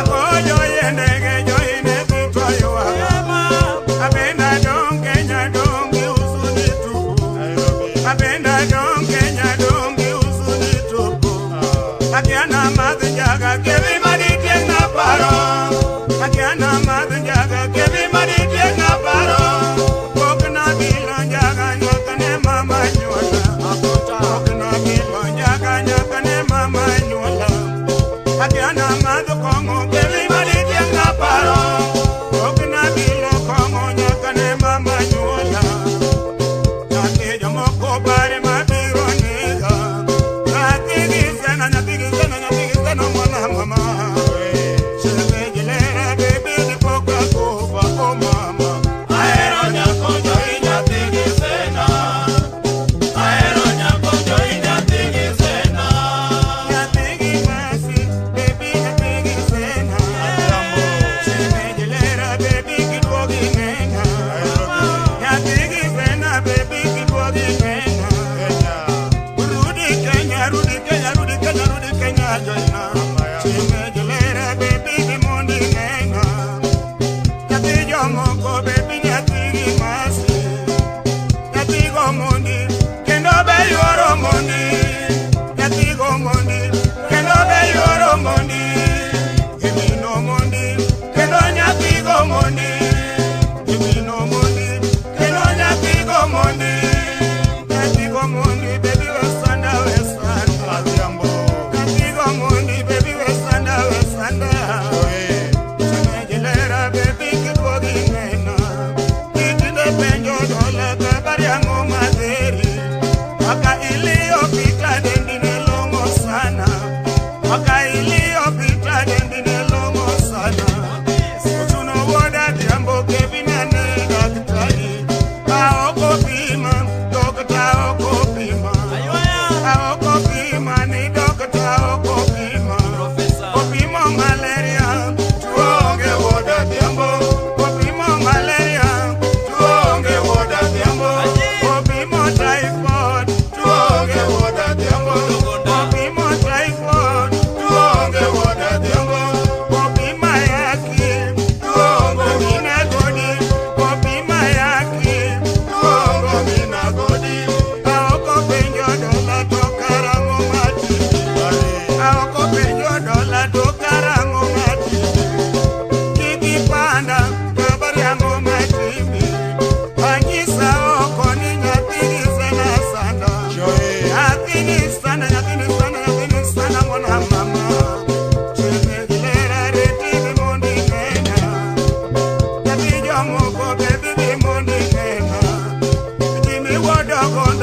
Speaker 3: Akojo endege joine tito yoaga.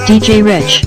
Speaker 4: DJ Rich.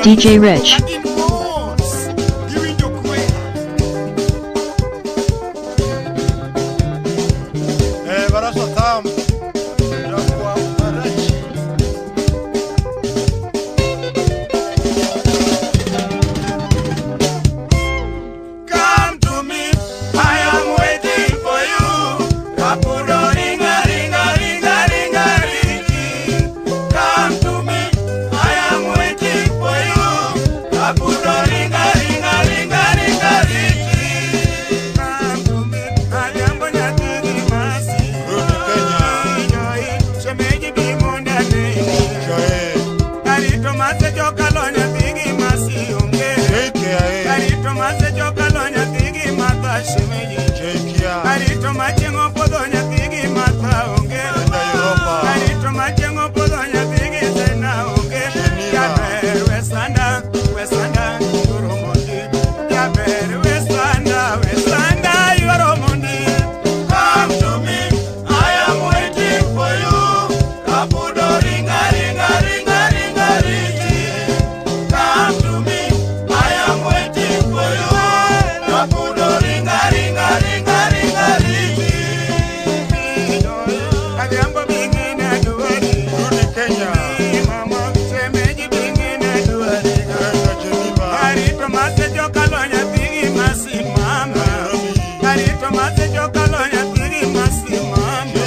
Speaker 4: DJ Rich.
Speaker 3: shemeji Arito machengo podho nyathigi matha onge Arito machengo podho nyathigi sena onge Jaber wesanda, wesanda yuoro mondi Jaber wesanda, wesanda yuoro mondi
Speaker 1: Come to me, I am waiting for you. Kapudo ringa ringa ringa ringa riti. Come to me, I am waiting for you. Kapudo ringa ringa ringa ringa riti.
Speaker 3: Adhiambo bingine duari
Speaker 9: Rudi Kenya
Speaker 3: Mama shemeji bingine duari Arito masejo kalo nyathigi masimama Arito masejo kalo nyathigi masimama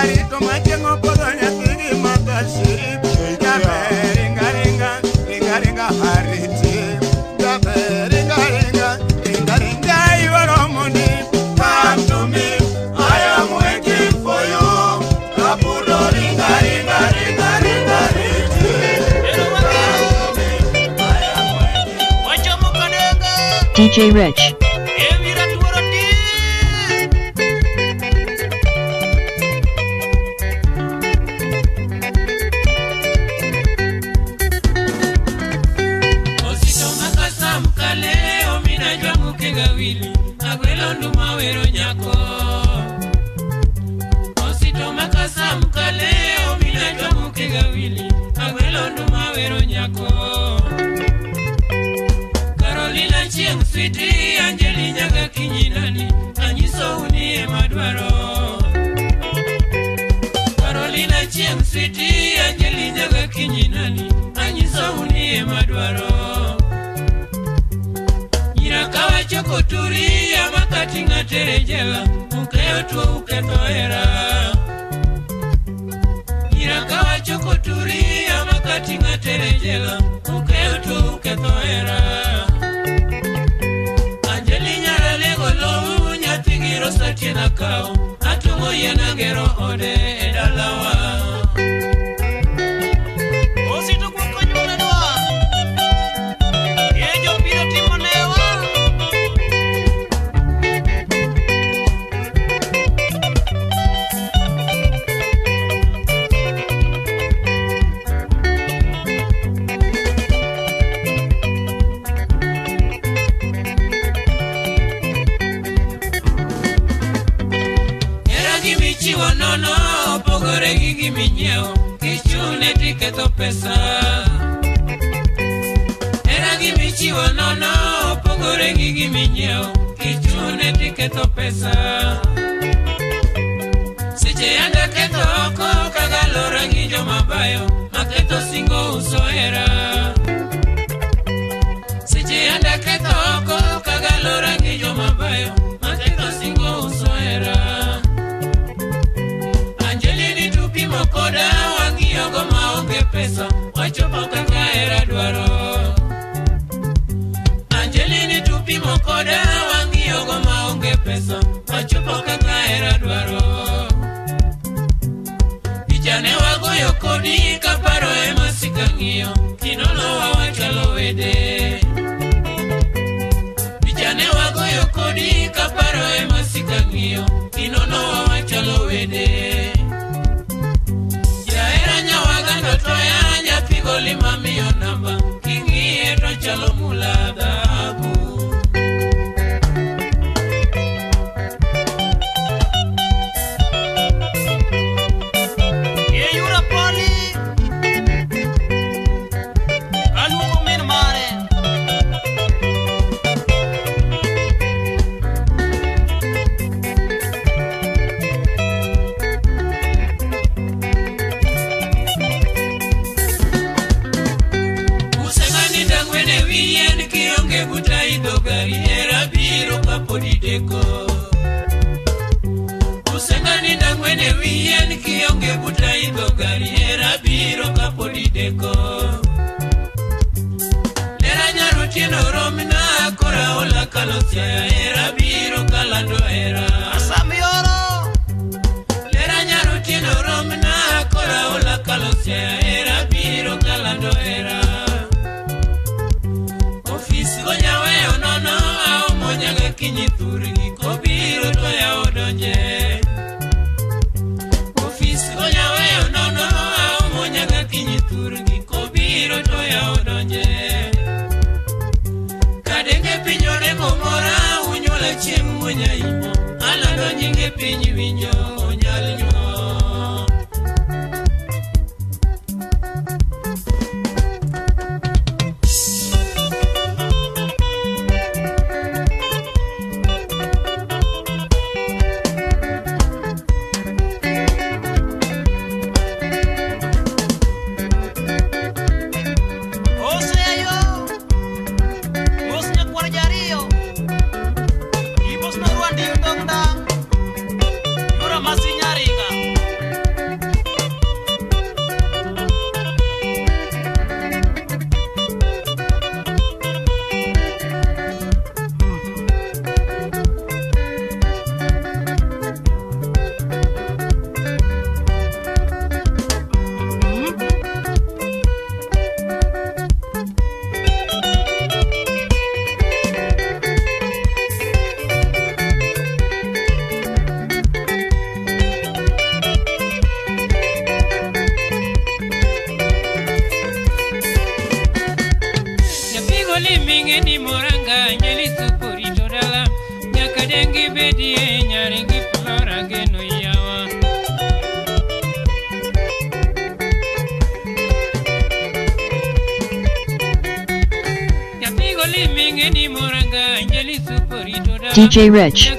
Speaker 3: Arito machengo podho nyathigi matashiri Jaber ringa ringa ringa ringa hariti Jaber ringa ringa ringa ringa yuoro mondi
Speaker 1: Come to me, I am waiting for you. Kapudo ringa ringa ringa ringa riti.
Speaker 4: DJ Rich.
Speaker 11: Osito makasa mkale omina jwangu kegawili agwelo nduma wero nyako Osito makasa mkale omina jwangu kegawili agwelo nduma wero nyako Carolina chieng' switi Angeli nyaga kinyinani anyiso unie madwaro Carolina chieng' switi Angeli nyaga kinyinani anyiso unie madwaro Nyira kawachoko turi amakati ng'atere jela ukeyo tuo uketho hera Nyira kawachoko turi amakati ng'atere jela ukeyo tuo uketho hera Anjeli nyara lego lowu nyathi gi rosa tiena kawo atong'o yien agero ode e dalawa
Speaker 10: Osito kuom konyuol dwa. Ye jopiro timo newa.
Speaker 11: Hera gi michiwo nono opogore gi giminyiewo kichune tiketho pesa Hera gi michiwo nono opogore gi giminyiewo kichune tiketho pesa Seche yanda ketho oko kagalora gi jomabayo maketho singo uso hera Seche yanda ketho oko kagalora gi jomabayo maketho singo uso hera Angelini tupimo koda wang'iyogo maonge pesa wachopo kaka hera dwaro Angelini tupimo koda wang'iyogo maonge pesa wachopo kaka hera dwaro Picha ne wagoyo kodi kaparo ema sikang'iyo kinono wachalo wede Picha ne wagoyo kodi kaparo ema sikang'iyo kinono wachalo wede Jahera nyawagando toya nyathigo lima miyo namba king'iye to chalo mula dhahabu
Speaker 10: Ye yura poli. Aluoko min mare.
Speaker 11: Usengani dangwene wiyien kionge buta idho gari hera biro kapod ideko Usengani dangwene wiyien kionge buta idho gari hera biro kapod ideko Lera nyarotieno romna kora ola kalo siaya hera biro kalando hera
Speaker 10: Asamioro.
Speaker 11: Lera nyarotieno romna kora ola kalo siaya hera biro kalando hera Ofis go nyaweyo nono aomo nyaga
Speaker 1: kinyi thurgi kobiro to yawo donje. Ofis gonya weyo nono aomo nyaka kinyi thurgi kobiro to yawo donje. Kadenge piny onego mora unyuola chieng' monyaimo alando nyinge piny winjo onyal nyuol.
Speaker 4: DJ Rich.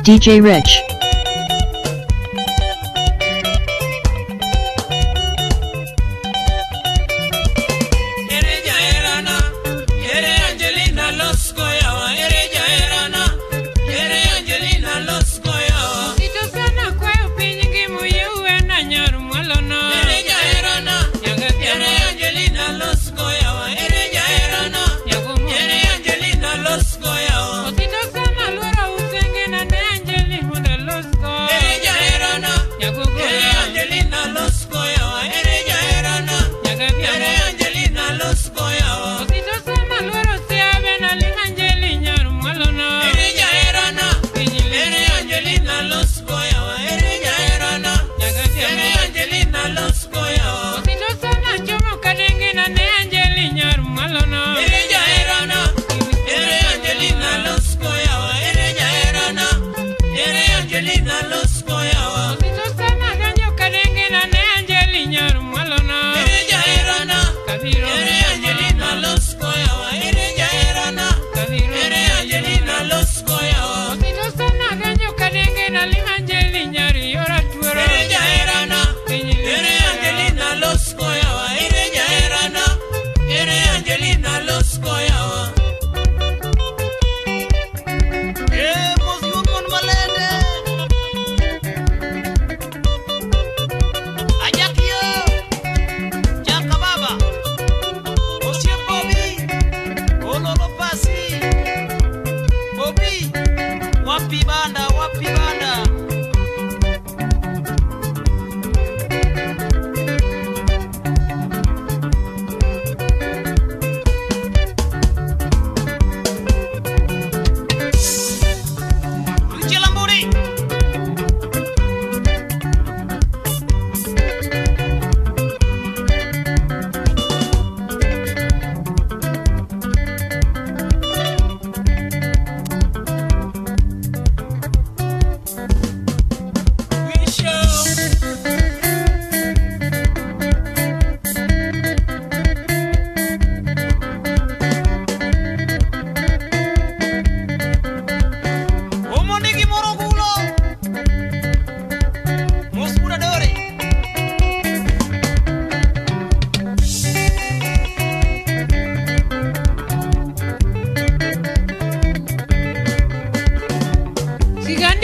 Speaker 4: DJ Rich.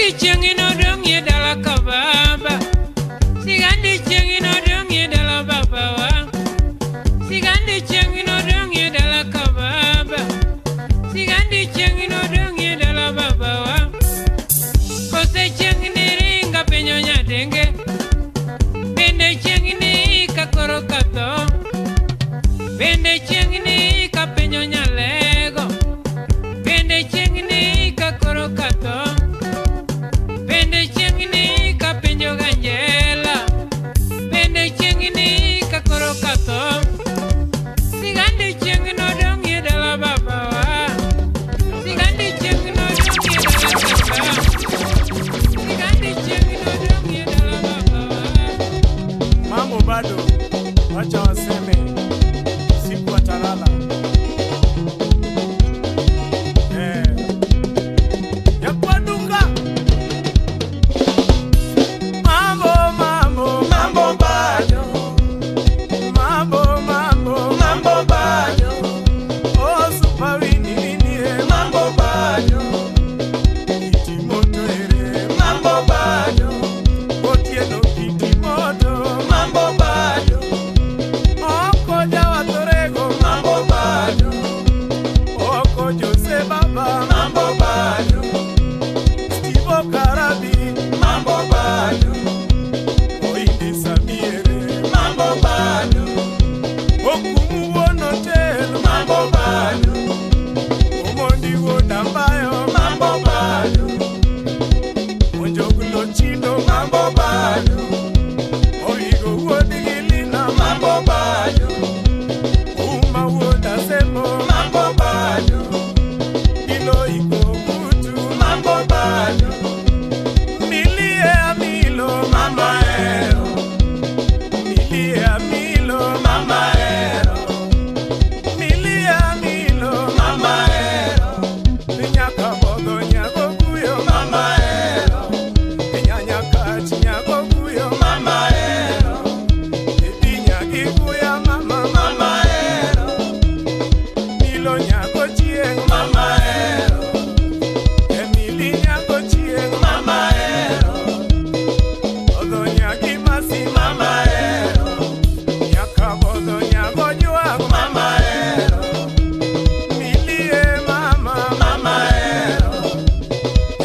Speaker 11: Sigandi chieng' inodong'ie dala ka baba. Sigandi chieng' inodong'ie dala babawa. Sigandi chieng' inodong'ie dala ka baba. Sigandi chieng' inodong'ie dala babawa. Kose chieng' niringa penjo nyadenge. Bende chieng' ni ka koro katho. Bende chieng' ni ka penjo nyalego. Bende chieng' ni ka koro katho. Bende chieng' ni ka penjo ganjela. Bende chieng' ni ka koro katho. Sigandi chieng' nodong'ie dala babawa. Sigandi chieng' nodong'ie dala baba. Sigandi chieng' nodong'ie dala babawa.
Speaker 9: Mambo bado, wacha waseme, siku watalala. Yakwadunga. Mambo, mambo,
Speaker 1: Mambo bado,
Speaker 9: mambo, mambo,
Speaker 1: mambo bado,
Speaker 9: oh super wini wini,
Speaker 1: mambo bado,
Speaker 9: kiti moto ere,
Speaker 1: mambo bado,
Speaker 9: otieno kiti moto,
Speaker 1: mambo bado,
Speaker 9: oko jawatorego,
Speaker 1: mambo bado,
Speaker 9: oko Jose baba,
Speaker 1: mambo bado,
Speaker 9: Steve Okarabi,
Speaker 1: mambo bado,
Speaker 9: Oindi Samiere,
Speaker 1: mambo bado,
Speaker 9: Okumu wonotel,
Speaker 1: mambo bado,
Speaker 9: Omondi wodambayo,
Speaker 1: mambo bado,
Speaker 9: Onjoglo chindo,
Speaker 1: mambo bado,
Speaker 9: Oigo wuod gi Lina,
Speaker 1: mambo bado,
Speaker 9: Uma wuod Asemo,
Speaker 1: mambo bado,
Speaker 9: Ilo iko kutu,
Speaker 1: mambo bado,
Speaker 9: Milie amilo,
Speaker 1: mama ero,
Speaker 9: Milie amilo,
Speaker 1: mama ero,
Speaker 9: Milie amilo,
Speaker 1: mama ero,
Speaker 9: Nyaka bodho nyago guyo,
Speaker 1: mama ero,
Speaker 9: Nyanya kach nyago guyo,
Speaker 1: mama ero,
Speaker 9: Ebi nyagi guya mama,
Speaker 1: mama ero,
Speaker 9: Milo nyago chieng',
Speaker 1: mama ero,
Speaker 9: Emily nyago chieng',
Speaker 1: mama ero,
Speaker 9: Odho nyagi masi,
Speaker 1: mama ero,
Speaker 9: Nyaka bodho nyago jwang',
Speaker 1: mama ero,
Speaker 9: Milie mama,
Speaker 1: mama ero,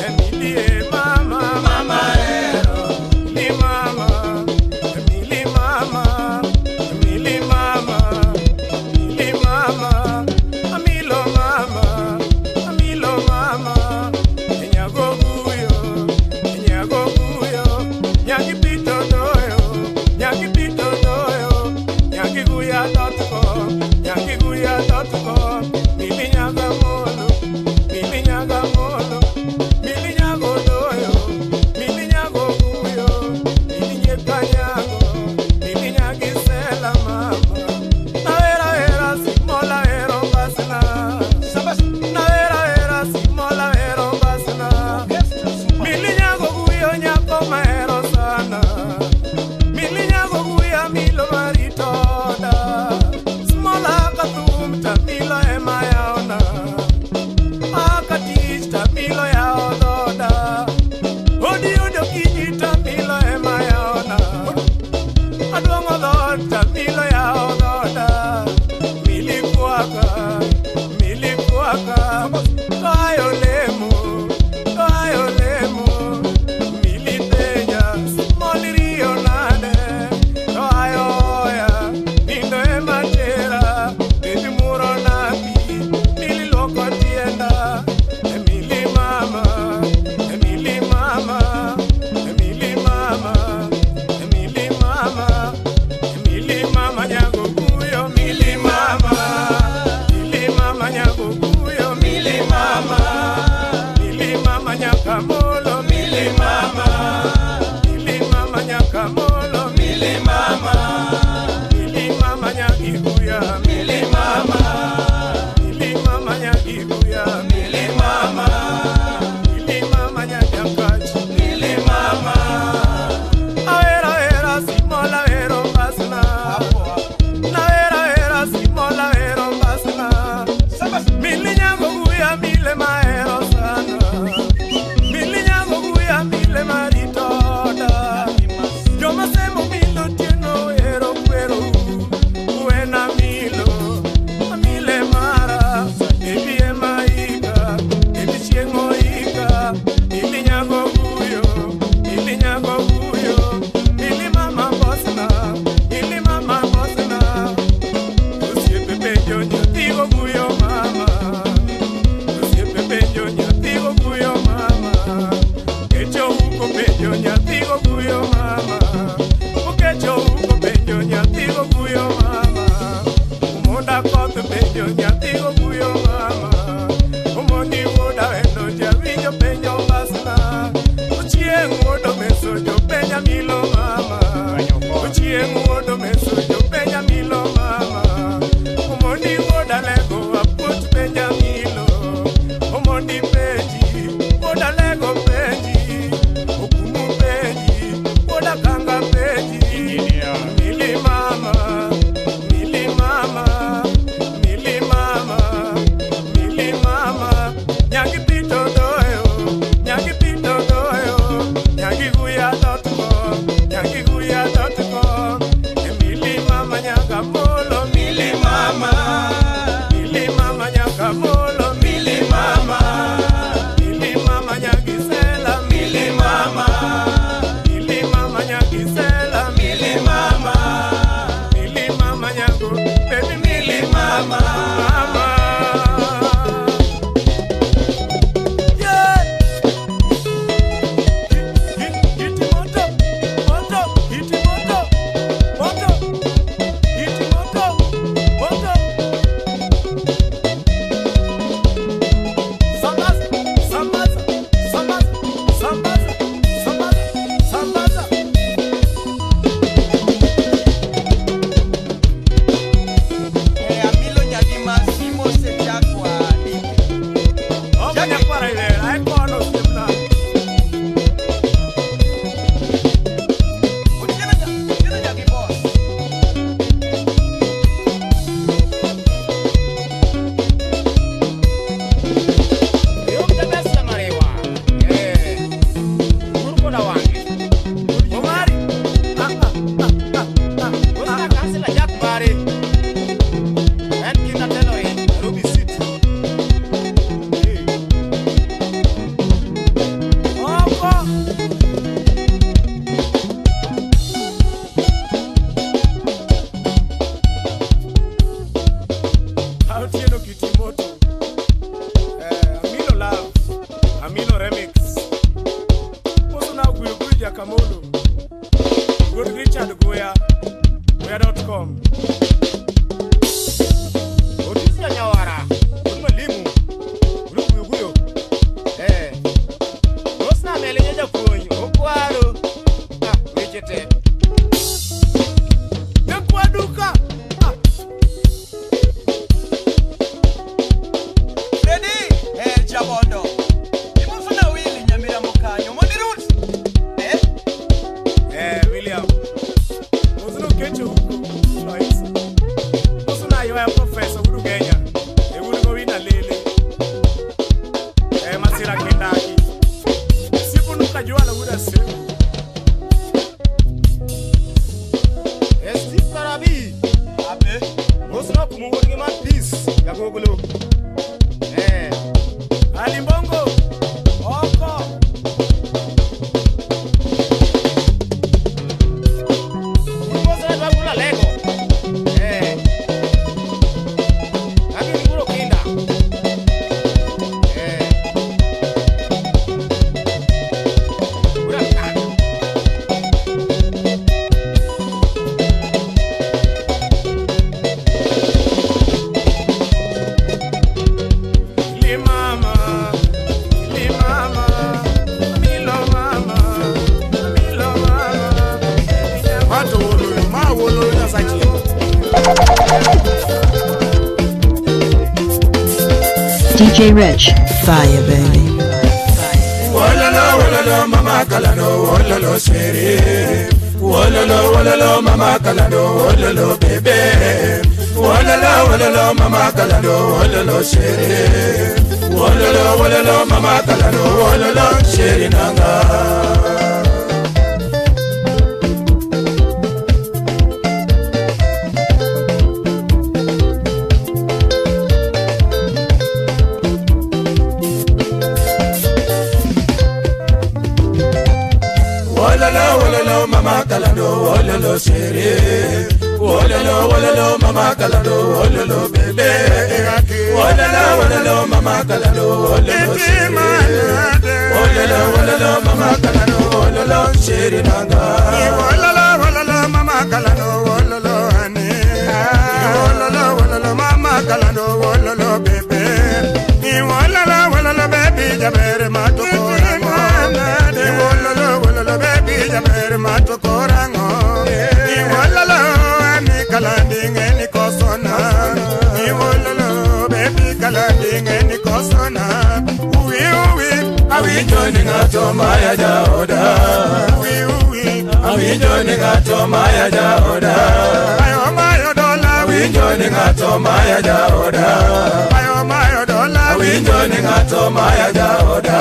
Speaker 9: Emilie mama,
Speaker 1: mama ero,
Speaker 9: Emily mama, Emily mama, Emily mama, Emily mama, Amilo mama, Amilo mama, Enyago guyo, Enyago guyo, Nyagi pito doyo, Nyagi pito doyo, Nyagi guya dot com, Nyagi guya dot com, Mili nyaga molo, Mili nyaga molo, Mili nyago doyo, Mili nyago guyo, Mili nyeka nyago, Mili nyagi sela mama. Nawera era simola ero basna. Nawera era simola ero basna. Mili nyago guyo nyako mahero sana. Mili nyago guya milo maritoda. Smola kathum ta milo ema yaona. Akatich ta milo yao dhoda. Odi odokinyi ta milo ema yaona. Aduong'o dhoot ta milo yao dhoda. Mili kwaka, mili kwaka. Kayo lemo, kayo lemo. Mili penja, small riyo nade. Kayo oya, nindo ema tera. Baby muro napi, mili luoko tienda. Emily mama, Emily mama, Emily mama, Emily mama, Emily mama nyago guyo, Mili mama, Mili mama nyago guyo, Mili mama, Mili mama nyakamolo, Mili mama, Mili mama nyakamolo, Mili mama, Mili mama nyagiguya, Mili mama, Mili mama nyagiguya, Mili mama, Mili mama nyanyakachi,
Speaker 1: Mili mama,
Speaker 9: Awera era simola ero basna. Nawera era simola ero basna. Mili nyago guya mile maero sana. Mili nyago Otieno Kitimoto. Amino Love, Amino Remix. Moso na Guyo Guyo Jakamolo. Good Richard Goya, Goya.com.
Speaker 12: Otisia Nyawara, Mwalimu, Guyo Guyo. Osna mele japuonj, okwaro. Ah, weche te.
Speaker 9: Nekwaduka.
Speaker 10: Jabondo. Imufuna Willy Nyamira Mukanyo. Mondi Ruth.
Speaker 9: William. Muzuno kecho huko. Lois. Musuna yoya professor Uru Kenya. Ewuru go wina lele. Masira kendaki. Sipo nuka juala wuda se.
Speaker 12: Steve Karabi. Abe. Musuna kumuwurgi man peace. Yagogolo.
Speaker 9: Alimbongo, oko.
Speaker 12: Umoza ndwagula lego. Abi nguro kinda. Ura ka.
Speaker 9: Li mama. Mama, Milo mama, Milo mama.
Speaker 12: Mato wolo, ma wolo na sachi.
Speaker 4: DJ Rich.
Speaker 13: Fire, baby.
Speaker 8: Wololo, wololo, mama kalano, wololo, shere. Wololo, wololo, mama kalano, wololo, baby. Wololo, wololo, mama kalano, wololo, shere. Wololo, wololo, mama kalano, wololo, shere nanga. Wololo, wololo, mama kalano, wololo, shere. Wololo, wololo, mama kalano, wololo, bebe. Wololo, wololo, mama kalano, wololo, shere. Wololo, wololo, mama kalano, wololo, shere nanga.
Speaker 14: Wololo, wololo, mama kalano, wololo, honey. Wololo, wololo, mama kalano, wololo, bebe. Wololo, wololo, baby, jabere matokorango. Wololo, wololo, baby, jabere matokorango. Wololo, ani kalandinge ni kosona. Wololo, baby, kalandinge ni kosona. Uwi, uwi,
Speaker 8: awinjo ni ng'ato maya jaoda.
Speaker 14: Uwi, uwi,
Speaker 8: awinjo ni ng'ato maya jaoda.
Speaker 14: Mayo, mayo dola.
Speaker 8: Awinjo ni ng'ato maya jaoda.
Speaker 14: Mayo, mayo dola.
Speaker 8: Awinjo ni ng'ato maya jaoda.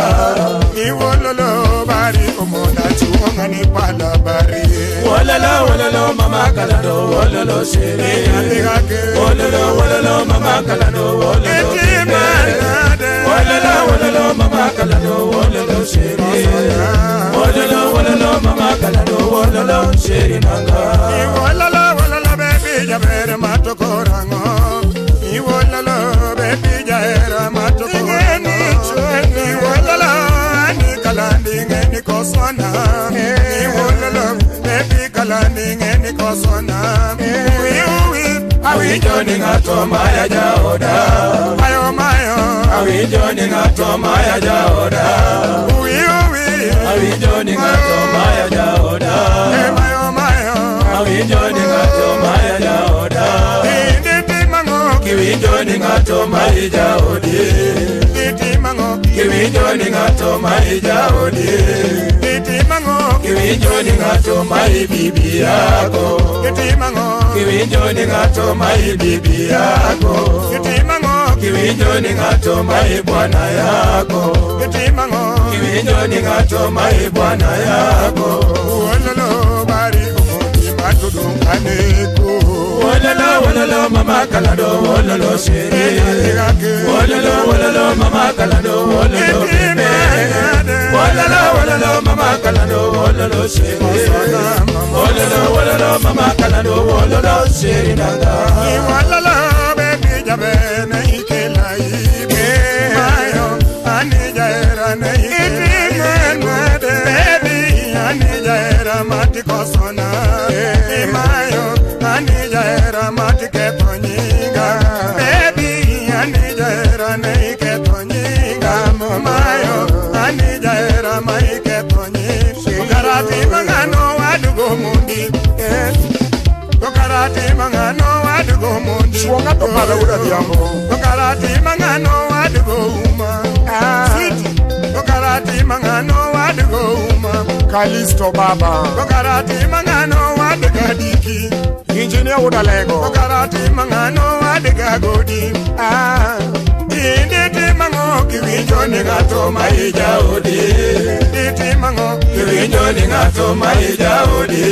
Speaker 14: Iwololo bari omonda chuonga ni pala bari.
Speaker 8: Wololo, wololo, mama kalano, wololo, shere. Wololo, wololo, mama kalano, wololo, bebe. Wololo, wololo, mama kalano, wololo, shere. Wololo, wololo, mama kalano, wololo, shere nanga.
Speaker 14: Wololo, wololo, baby, jabere matokorango. Iwololo, baby, jahera matokorango. Iwololo, ani kalandinge ni kosona. Iwololo, baby, kalandinge ni kosona. Uwi, uwi,
Speaker 8: awinjo ni ng'ato maya jaoda.
Speaker 14: Mayo, mayo,
Speaker 8: awinjo ni ng'ato maya jaoda.
Speaker 14: Uwi, uwi,
Speaker 8: awinjo ni ng'ato maya jaoda.
Speaker 14: Mayo, mayo,
Speaker 8: awinjo ni ng'ato maya jaoda. Kiwinjo ni ng'ato maya jaodi. Kiwinjo ni ng'ato maya jaodi. Kiwinjo ni ng'ato maya bibi yako. Kiwinjo ni ng'ato maya bibi yako. Kiwinjo ni ng'ato maya bwana yako. Kiwinjo ni ng'ato maya bwana yako.
Speaker 14: Wololo bari omondi matudunganeko.
Speaker 8: Wololo, wololo, mama kalado, wololo, shere. Wololo, wololo, mama kalado, wololo, bebe. Ololo ololo mama kalando ololo sheri. Ololo ololo mama kalando ololo sheri nanga.
Speaker 14: Ololo baby jabe nei kelai be. Mayo ani jaera nei kelai. Baby ani jaera mati kosona. Mayo ani jaera mati ketonyinga. Baby ani jaera nei ketonyinga. Mayo ani jaera mai ketonyinga. Karati mangano wadugo mundi. Karati mangano wadugo mundi.
Speaker 9: Suonga to pala ura diambo.
Speaker 14: Karati mangano wadugo uma. Karati mangano wadugo uma.
Speaker 9: Kalisto baba.
Speaker 14: Karati mangano waduga diki.
Speaker 9: Engineer Udalego.
Speaker 14: Karati mangano waduga godi. Inditi mango kiwinjo ni ngato maija odi. Inditi mango
Speaker 8: kiwinjo ni ngato maija odi.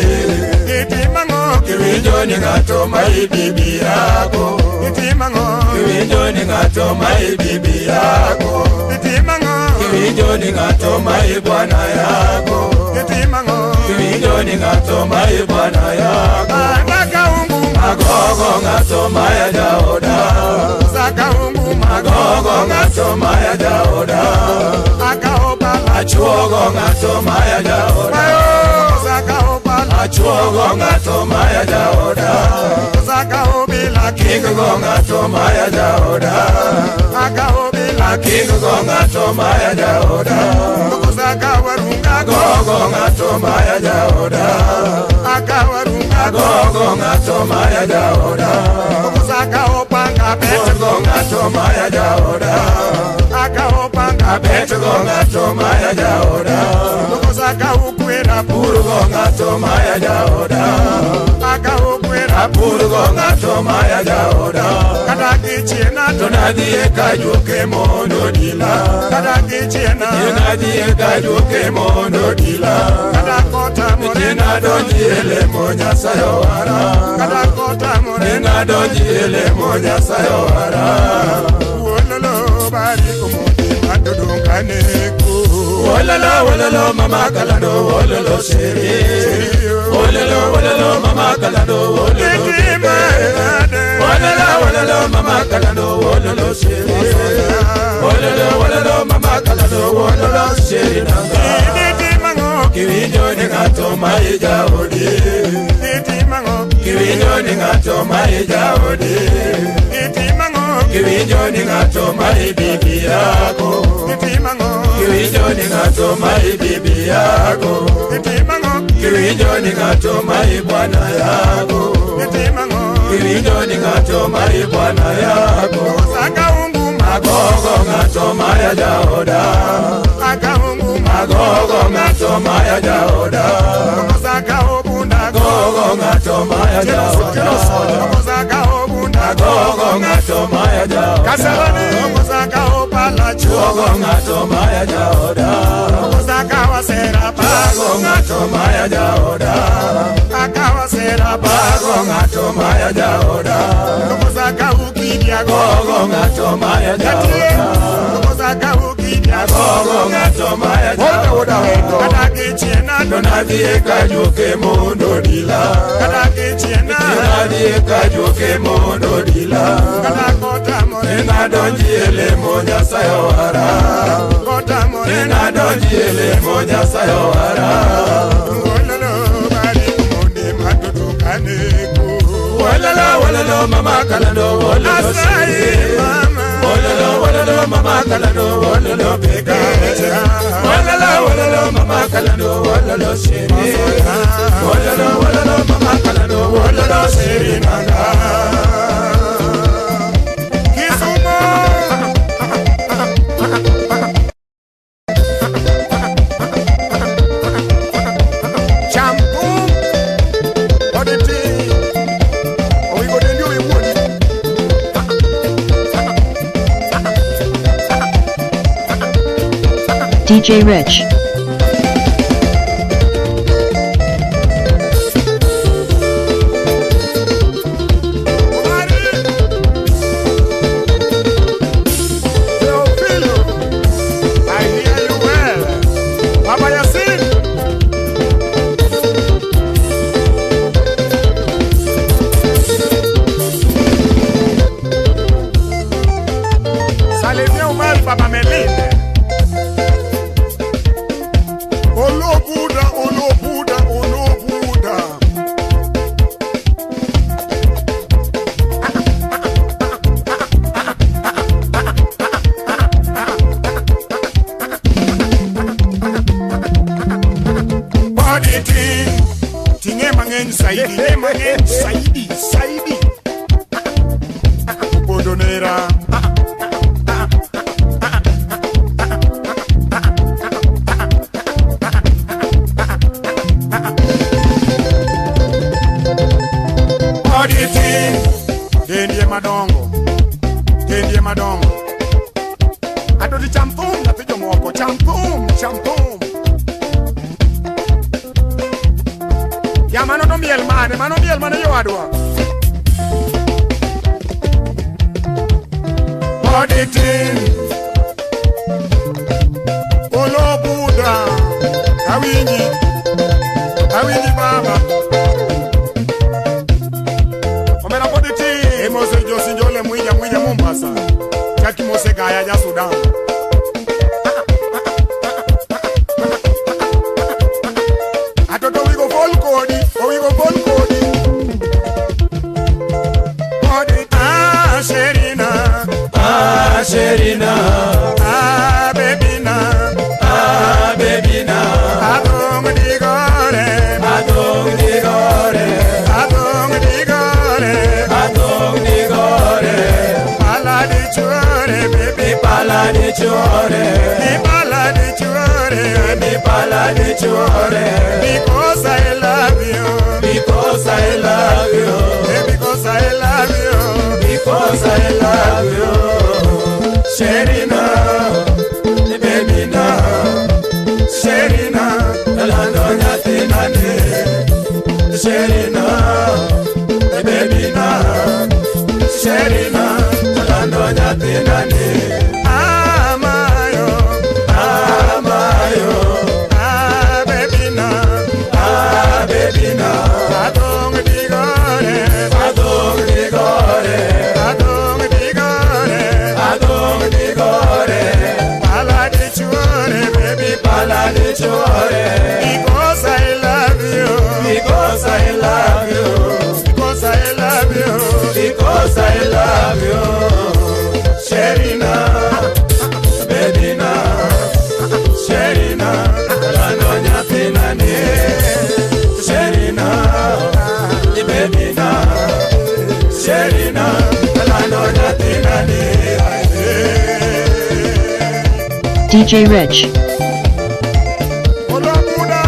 Speaker 14: Inditi mango
Speaker 8: kiwinjo ni ngato mai bibi yako.
Speaker 14: Inditi mango
Speaker 8: kiwinjo ni ngato mai bibi yako.
Speaker 14: Inditi mango
Speaker 8: kiwinjo ni ngato mai bwana yako.
Speaker 14: Inditi mango
Speaker 8: kiwinjo ni ngato mai bwana yako.
Speaker 14: Saka ungu
Speaker 8: magogo ngato maya jaoda.
Speaker 14: Saka ungu
Speaker 8: magogo ngato maya jaoda.
Speaker 14: Akaoba
Speaker 8: achuogo ngato maya jaoda.
Speaker 14: Saka oba
Speaker 8: achuogo ngato maya jaoda.
Speaker 14: Saka obila
Speaker 8: kingo ngato maya jaoda.
Speaker 14: Akaobila
Speaker 8: kingo ngato maya jaoda.
Speaker 14: Saka warunga
Speaker 8: gogo ngato maya jaoda.
Speaker 14: Akawarunga
Speaker 8: gogo ngato maya jaoda.
Speaker 14: Saka opanga
Speaker 8: beto ngato maya jaoda.
Speaker 14: Akaopanga
Speaker 8: beto ngato maya jaoda.
Speaker 14: Saka ukwera
Speaker 8: purgo ngato maya jaoda.
Speaker 14: Akaokwera
Speaker 8: purgo ngato maya jaoda.
Speaker 14: Kata kichiena
Speaker 8: tonadie kajuke mondo dila.
Speaker 14: Kata kichiena
Speaker 8: tonadie kajuke mondo dila.
Speaker 14: Kata kota
Speaker 8: morena donji ele monya sayowara.
Speaker 14: Kata kota
Speaker 8: morena donji ele monya sayowara.
Speaker 14: Wololo bari kumodi madudungane ku.
Speaker 8: Wololo wololo mama kalando wololo sheri. Wololo wololo mama kalando wololo bebe. Wololo wololo mama kalando wololo sheri. Wololo wololo mama kalando wololo sheri nanga.
Speaker 14: Inditi mango
Speaker 8: kiwinjo ni ngato maija odi.
Speaker 14: Inditi mango
Speaker 8: kiwinjo ni ngato maija odi.
Speaker 14: Inditi mango
Speaker 8: kiwinjo ni ngato mai bibi yako.
Speaker 14: Inditi mango
Speaker 8: kiwinjo ni ngato mai bibi yako.
Speaker 14: Inditi mango
Speaker 8: kiwinjo ni ngato mai bwana yako.
Speaker 14: Inditi mango
Speaker 8: kiwinjo ni ngato mai bwana yako.
Speaker 14: Saka ungu
Speaker 8: magogo ngato maya jaoda.
Speaker 14: Saka ungu
Speaker 8: magogo ngato maya jaoda.
Speaker 14: Saka obunda
Speaker 8: gogo ngato maya jaoda.
Speaker 14: Saka obunda
Speaker 8: gogo ngato maya jaoda.
Speaker 14: Kasarani saka opala
Speaker 8: gogo ngato maya jaoda.
Speaker 14: Saka wasera
Speaker 8: bago ngato maya jaoda.
Speaker 14: Akawasera
Speaker 8: bago ngato maya jaoda.
Speaker 14: Saka ukidia
Speaker 8: gogo ngato maya jaoda.
Speaker 14: Saka ukidia
Speaker 8: gogo ngato maya jaoda.
Speaker 14: Kata kichiena
Speaker 8: tonadie kajuke mondo dila.
Speaker 14: Kata kichiena
Speaker 8: tonadie kajuke mondo dila.
Speaker 14: Kata kota
Speaker 8: morena donji ele monya sayowara.
Speaker 14: Kota morena
Speaker 8: donji ele monya sayowara.
Speaker 14: Wololo bari kumoni madudukane ku.
Speaker 8: Wololo wololo mama kalando wololo
Speaker 14: asai mama.
Speaker 8: Wololo wololo mama kalando wololo bebe. Wololo wololo mama kalando wololo sheri. Wololo wololo mama kalando wololo sheri nanga.
Speaker 14: Kisumo
Speaker 9: Champu Oditi Owigo dendi oiwuodi.
Speaker 4: DJ Rich.
Speaker 9: Teofilo, I hear you well.
Speaker 14: mang'eny saidi, ne mang'eny saidi, saidi. Opondo nera. Oditi, dendie madongo, dendie madongo. Adodi cham thum nyathi jomoko, cham thum, cham thum. Ya mano to miel mane, mano miel mane jowadwa. Oditi, olo Buddha, awinji, awinji baba. Omera poditi, emose josinjole mwija mwija Mombasa. Chaki mose gaya ja Sudan. Atoto wigo vol kodi, owigo vol kodi. Kodi, ah, Sherina.
Speaker 8: Ah, Sherina.
Speaker 14: Ah, baby na.
Speaker 8: Ah, baby na.
Speaker 14: Adong digore.
Speaker 8: Adong digore.
Speaker 14: Adong digore.
Speaker 8: Adong digore.
Speaker 14: Pala di chuore, baby.
Speaker 8: Pala di chuore.
Speaker 14: Pala di chuore.
Speaker 8: Baby, pala di chuore.
Speaker 14: Because I love you.
Speaker 8: Because I love you.
Speaker 14: Because I love you.
Speaker 8: Because I love you. Sherina, baby na. Sherina, lando nyathina ni. Sherina, baby na. Sherina, lando nyathina ni.
Speaker 14: Amayo,
Speaker 8: amayo.
Speaker 14: Ah, baby na.
Speaker 8: Ah, baby na.
Speaker 14: Adong digore.
Speaker 8: Adong digore.
Speaker 14: Adong digore.
Speaker 8: Adong digore.
Speaker 14: Pala di chuore, baby.
Speaker 8: Pala di chuore.
Speaker 14: Because I love you.
Speaker 8: Because I love you.
Speaker 14: Because I love you.
Speaker 8: Because I love you. Sherina, baby na. Sherina, lando nyathina ni. Sherina, baby na. Sherina, lando nyathina ni.
Speaker 4: DJ Rich.
Speaker 14: Olobuda.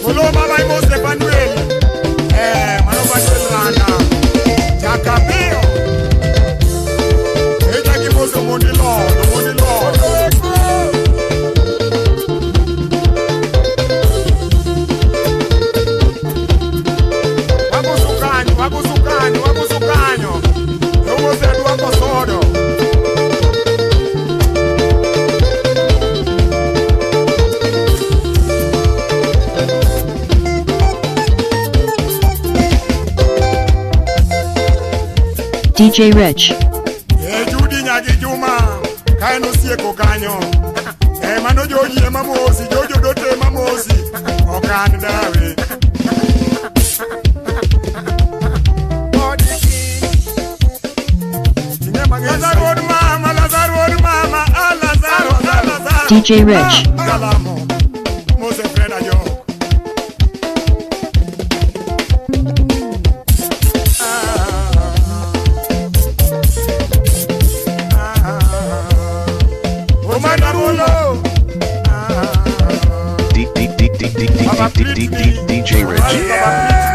Speaker 14: Olo baba imose Fanuel. Eh, mano Fanuel Rana. Jakabio. Eja ki mose mondi lord, mondi lord. Wakusukanyo, wakusukanyo, wakusukanyo. Ewose duako sodo.
Speaker 4: DJ Rich.
Speaker 14: E Judi nyagi Juma, ka en osieko kanyo. E mano Joji ema mosi, Jojo dote ema mosi. Ok an dawe. Lazaro od mama, Lazaro od mama, ah Lazaro, ah Lazaro.
Speaker 4: DJ Rich.
Speaker 14: Kalamo, Mose Fred Ajo. Omandarulo.
Speaker 2: D D D D D D D D D DJ Rich.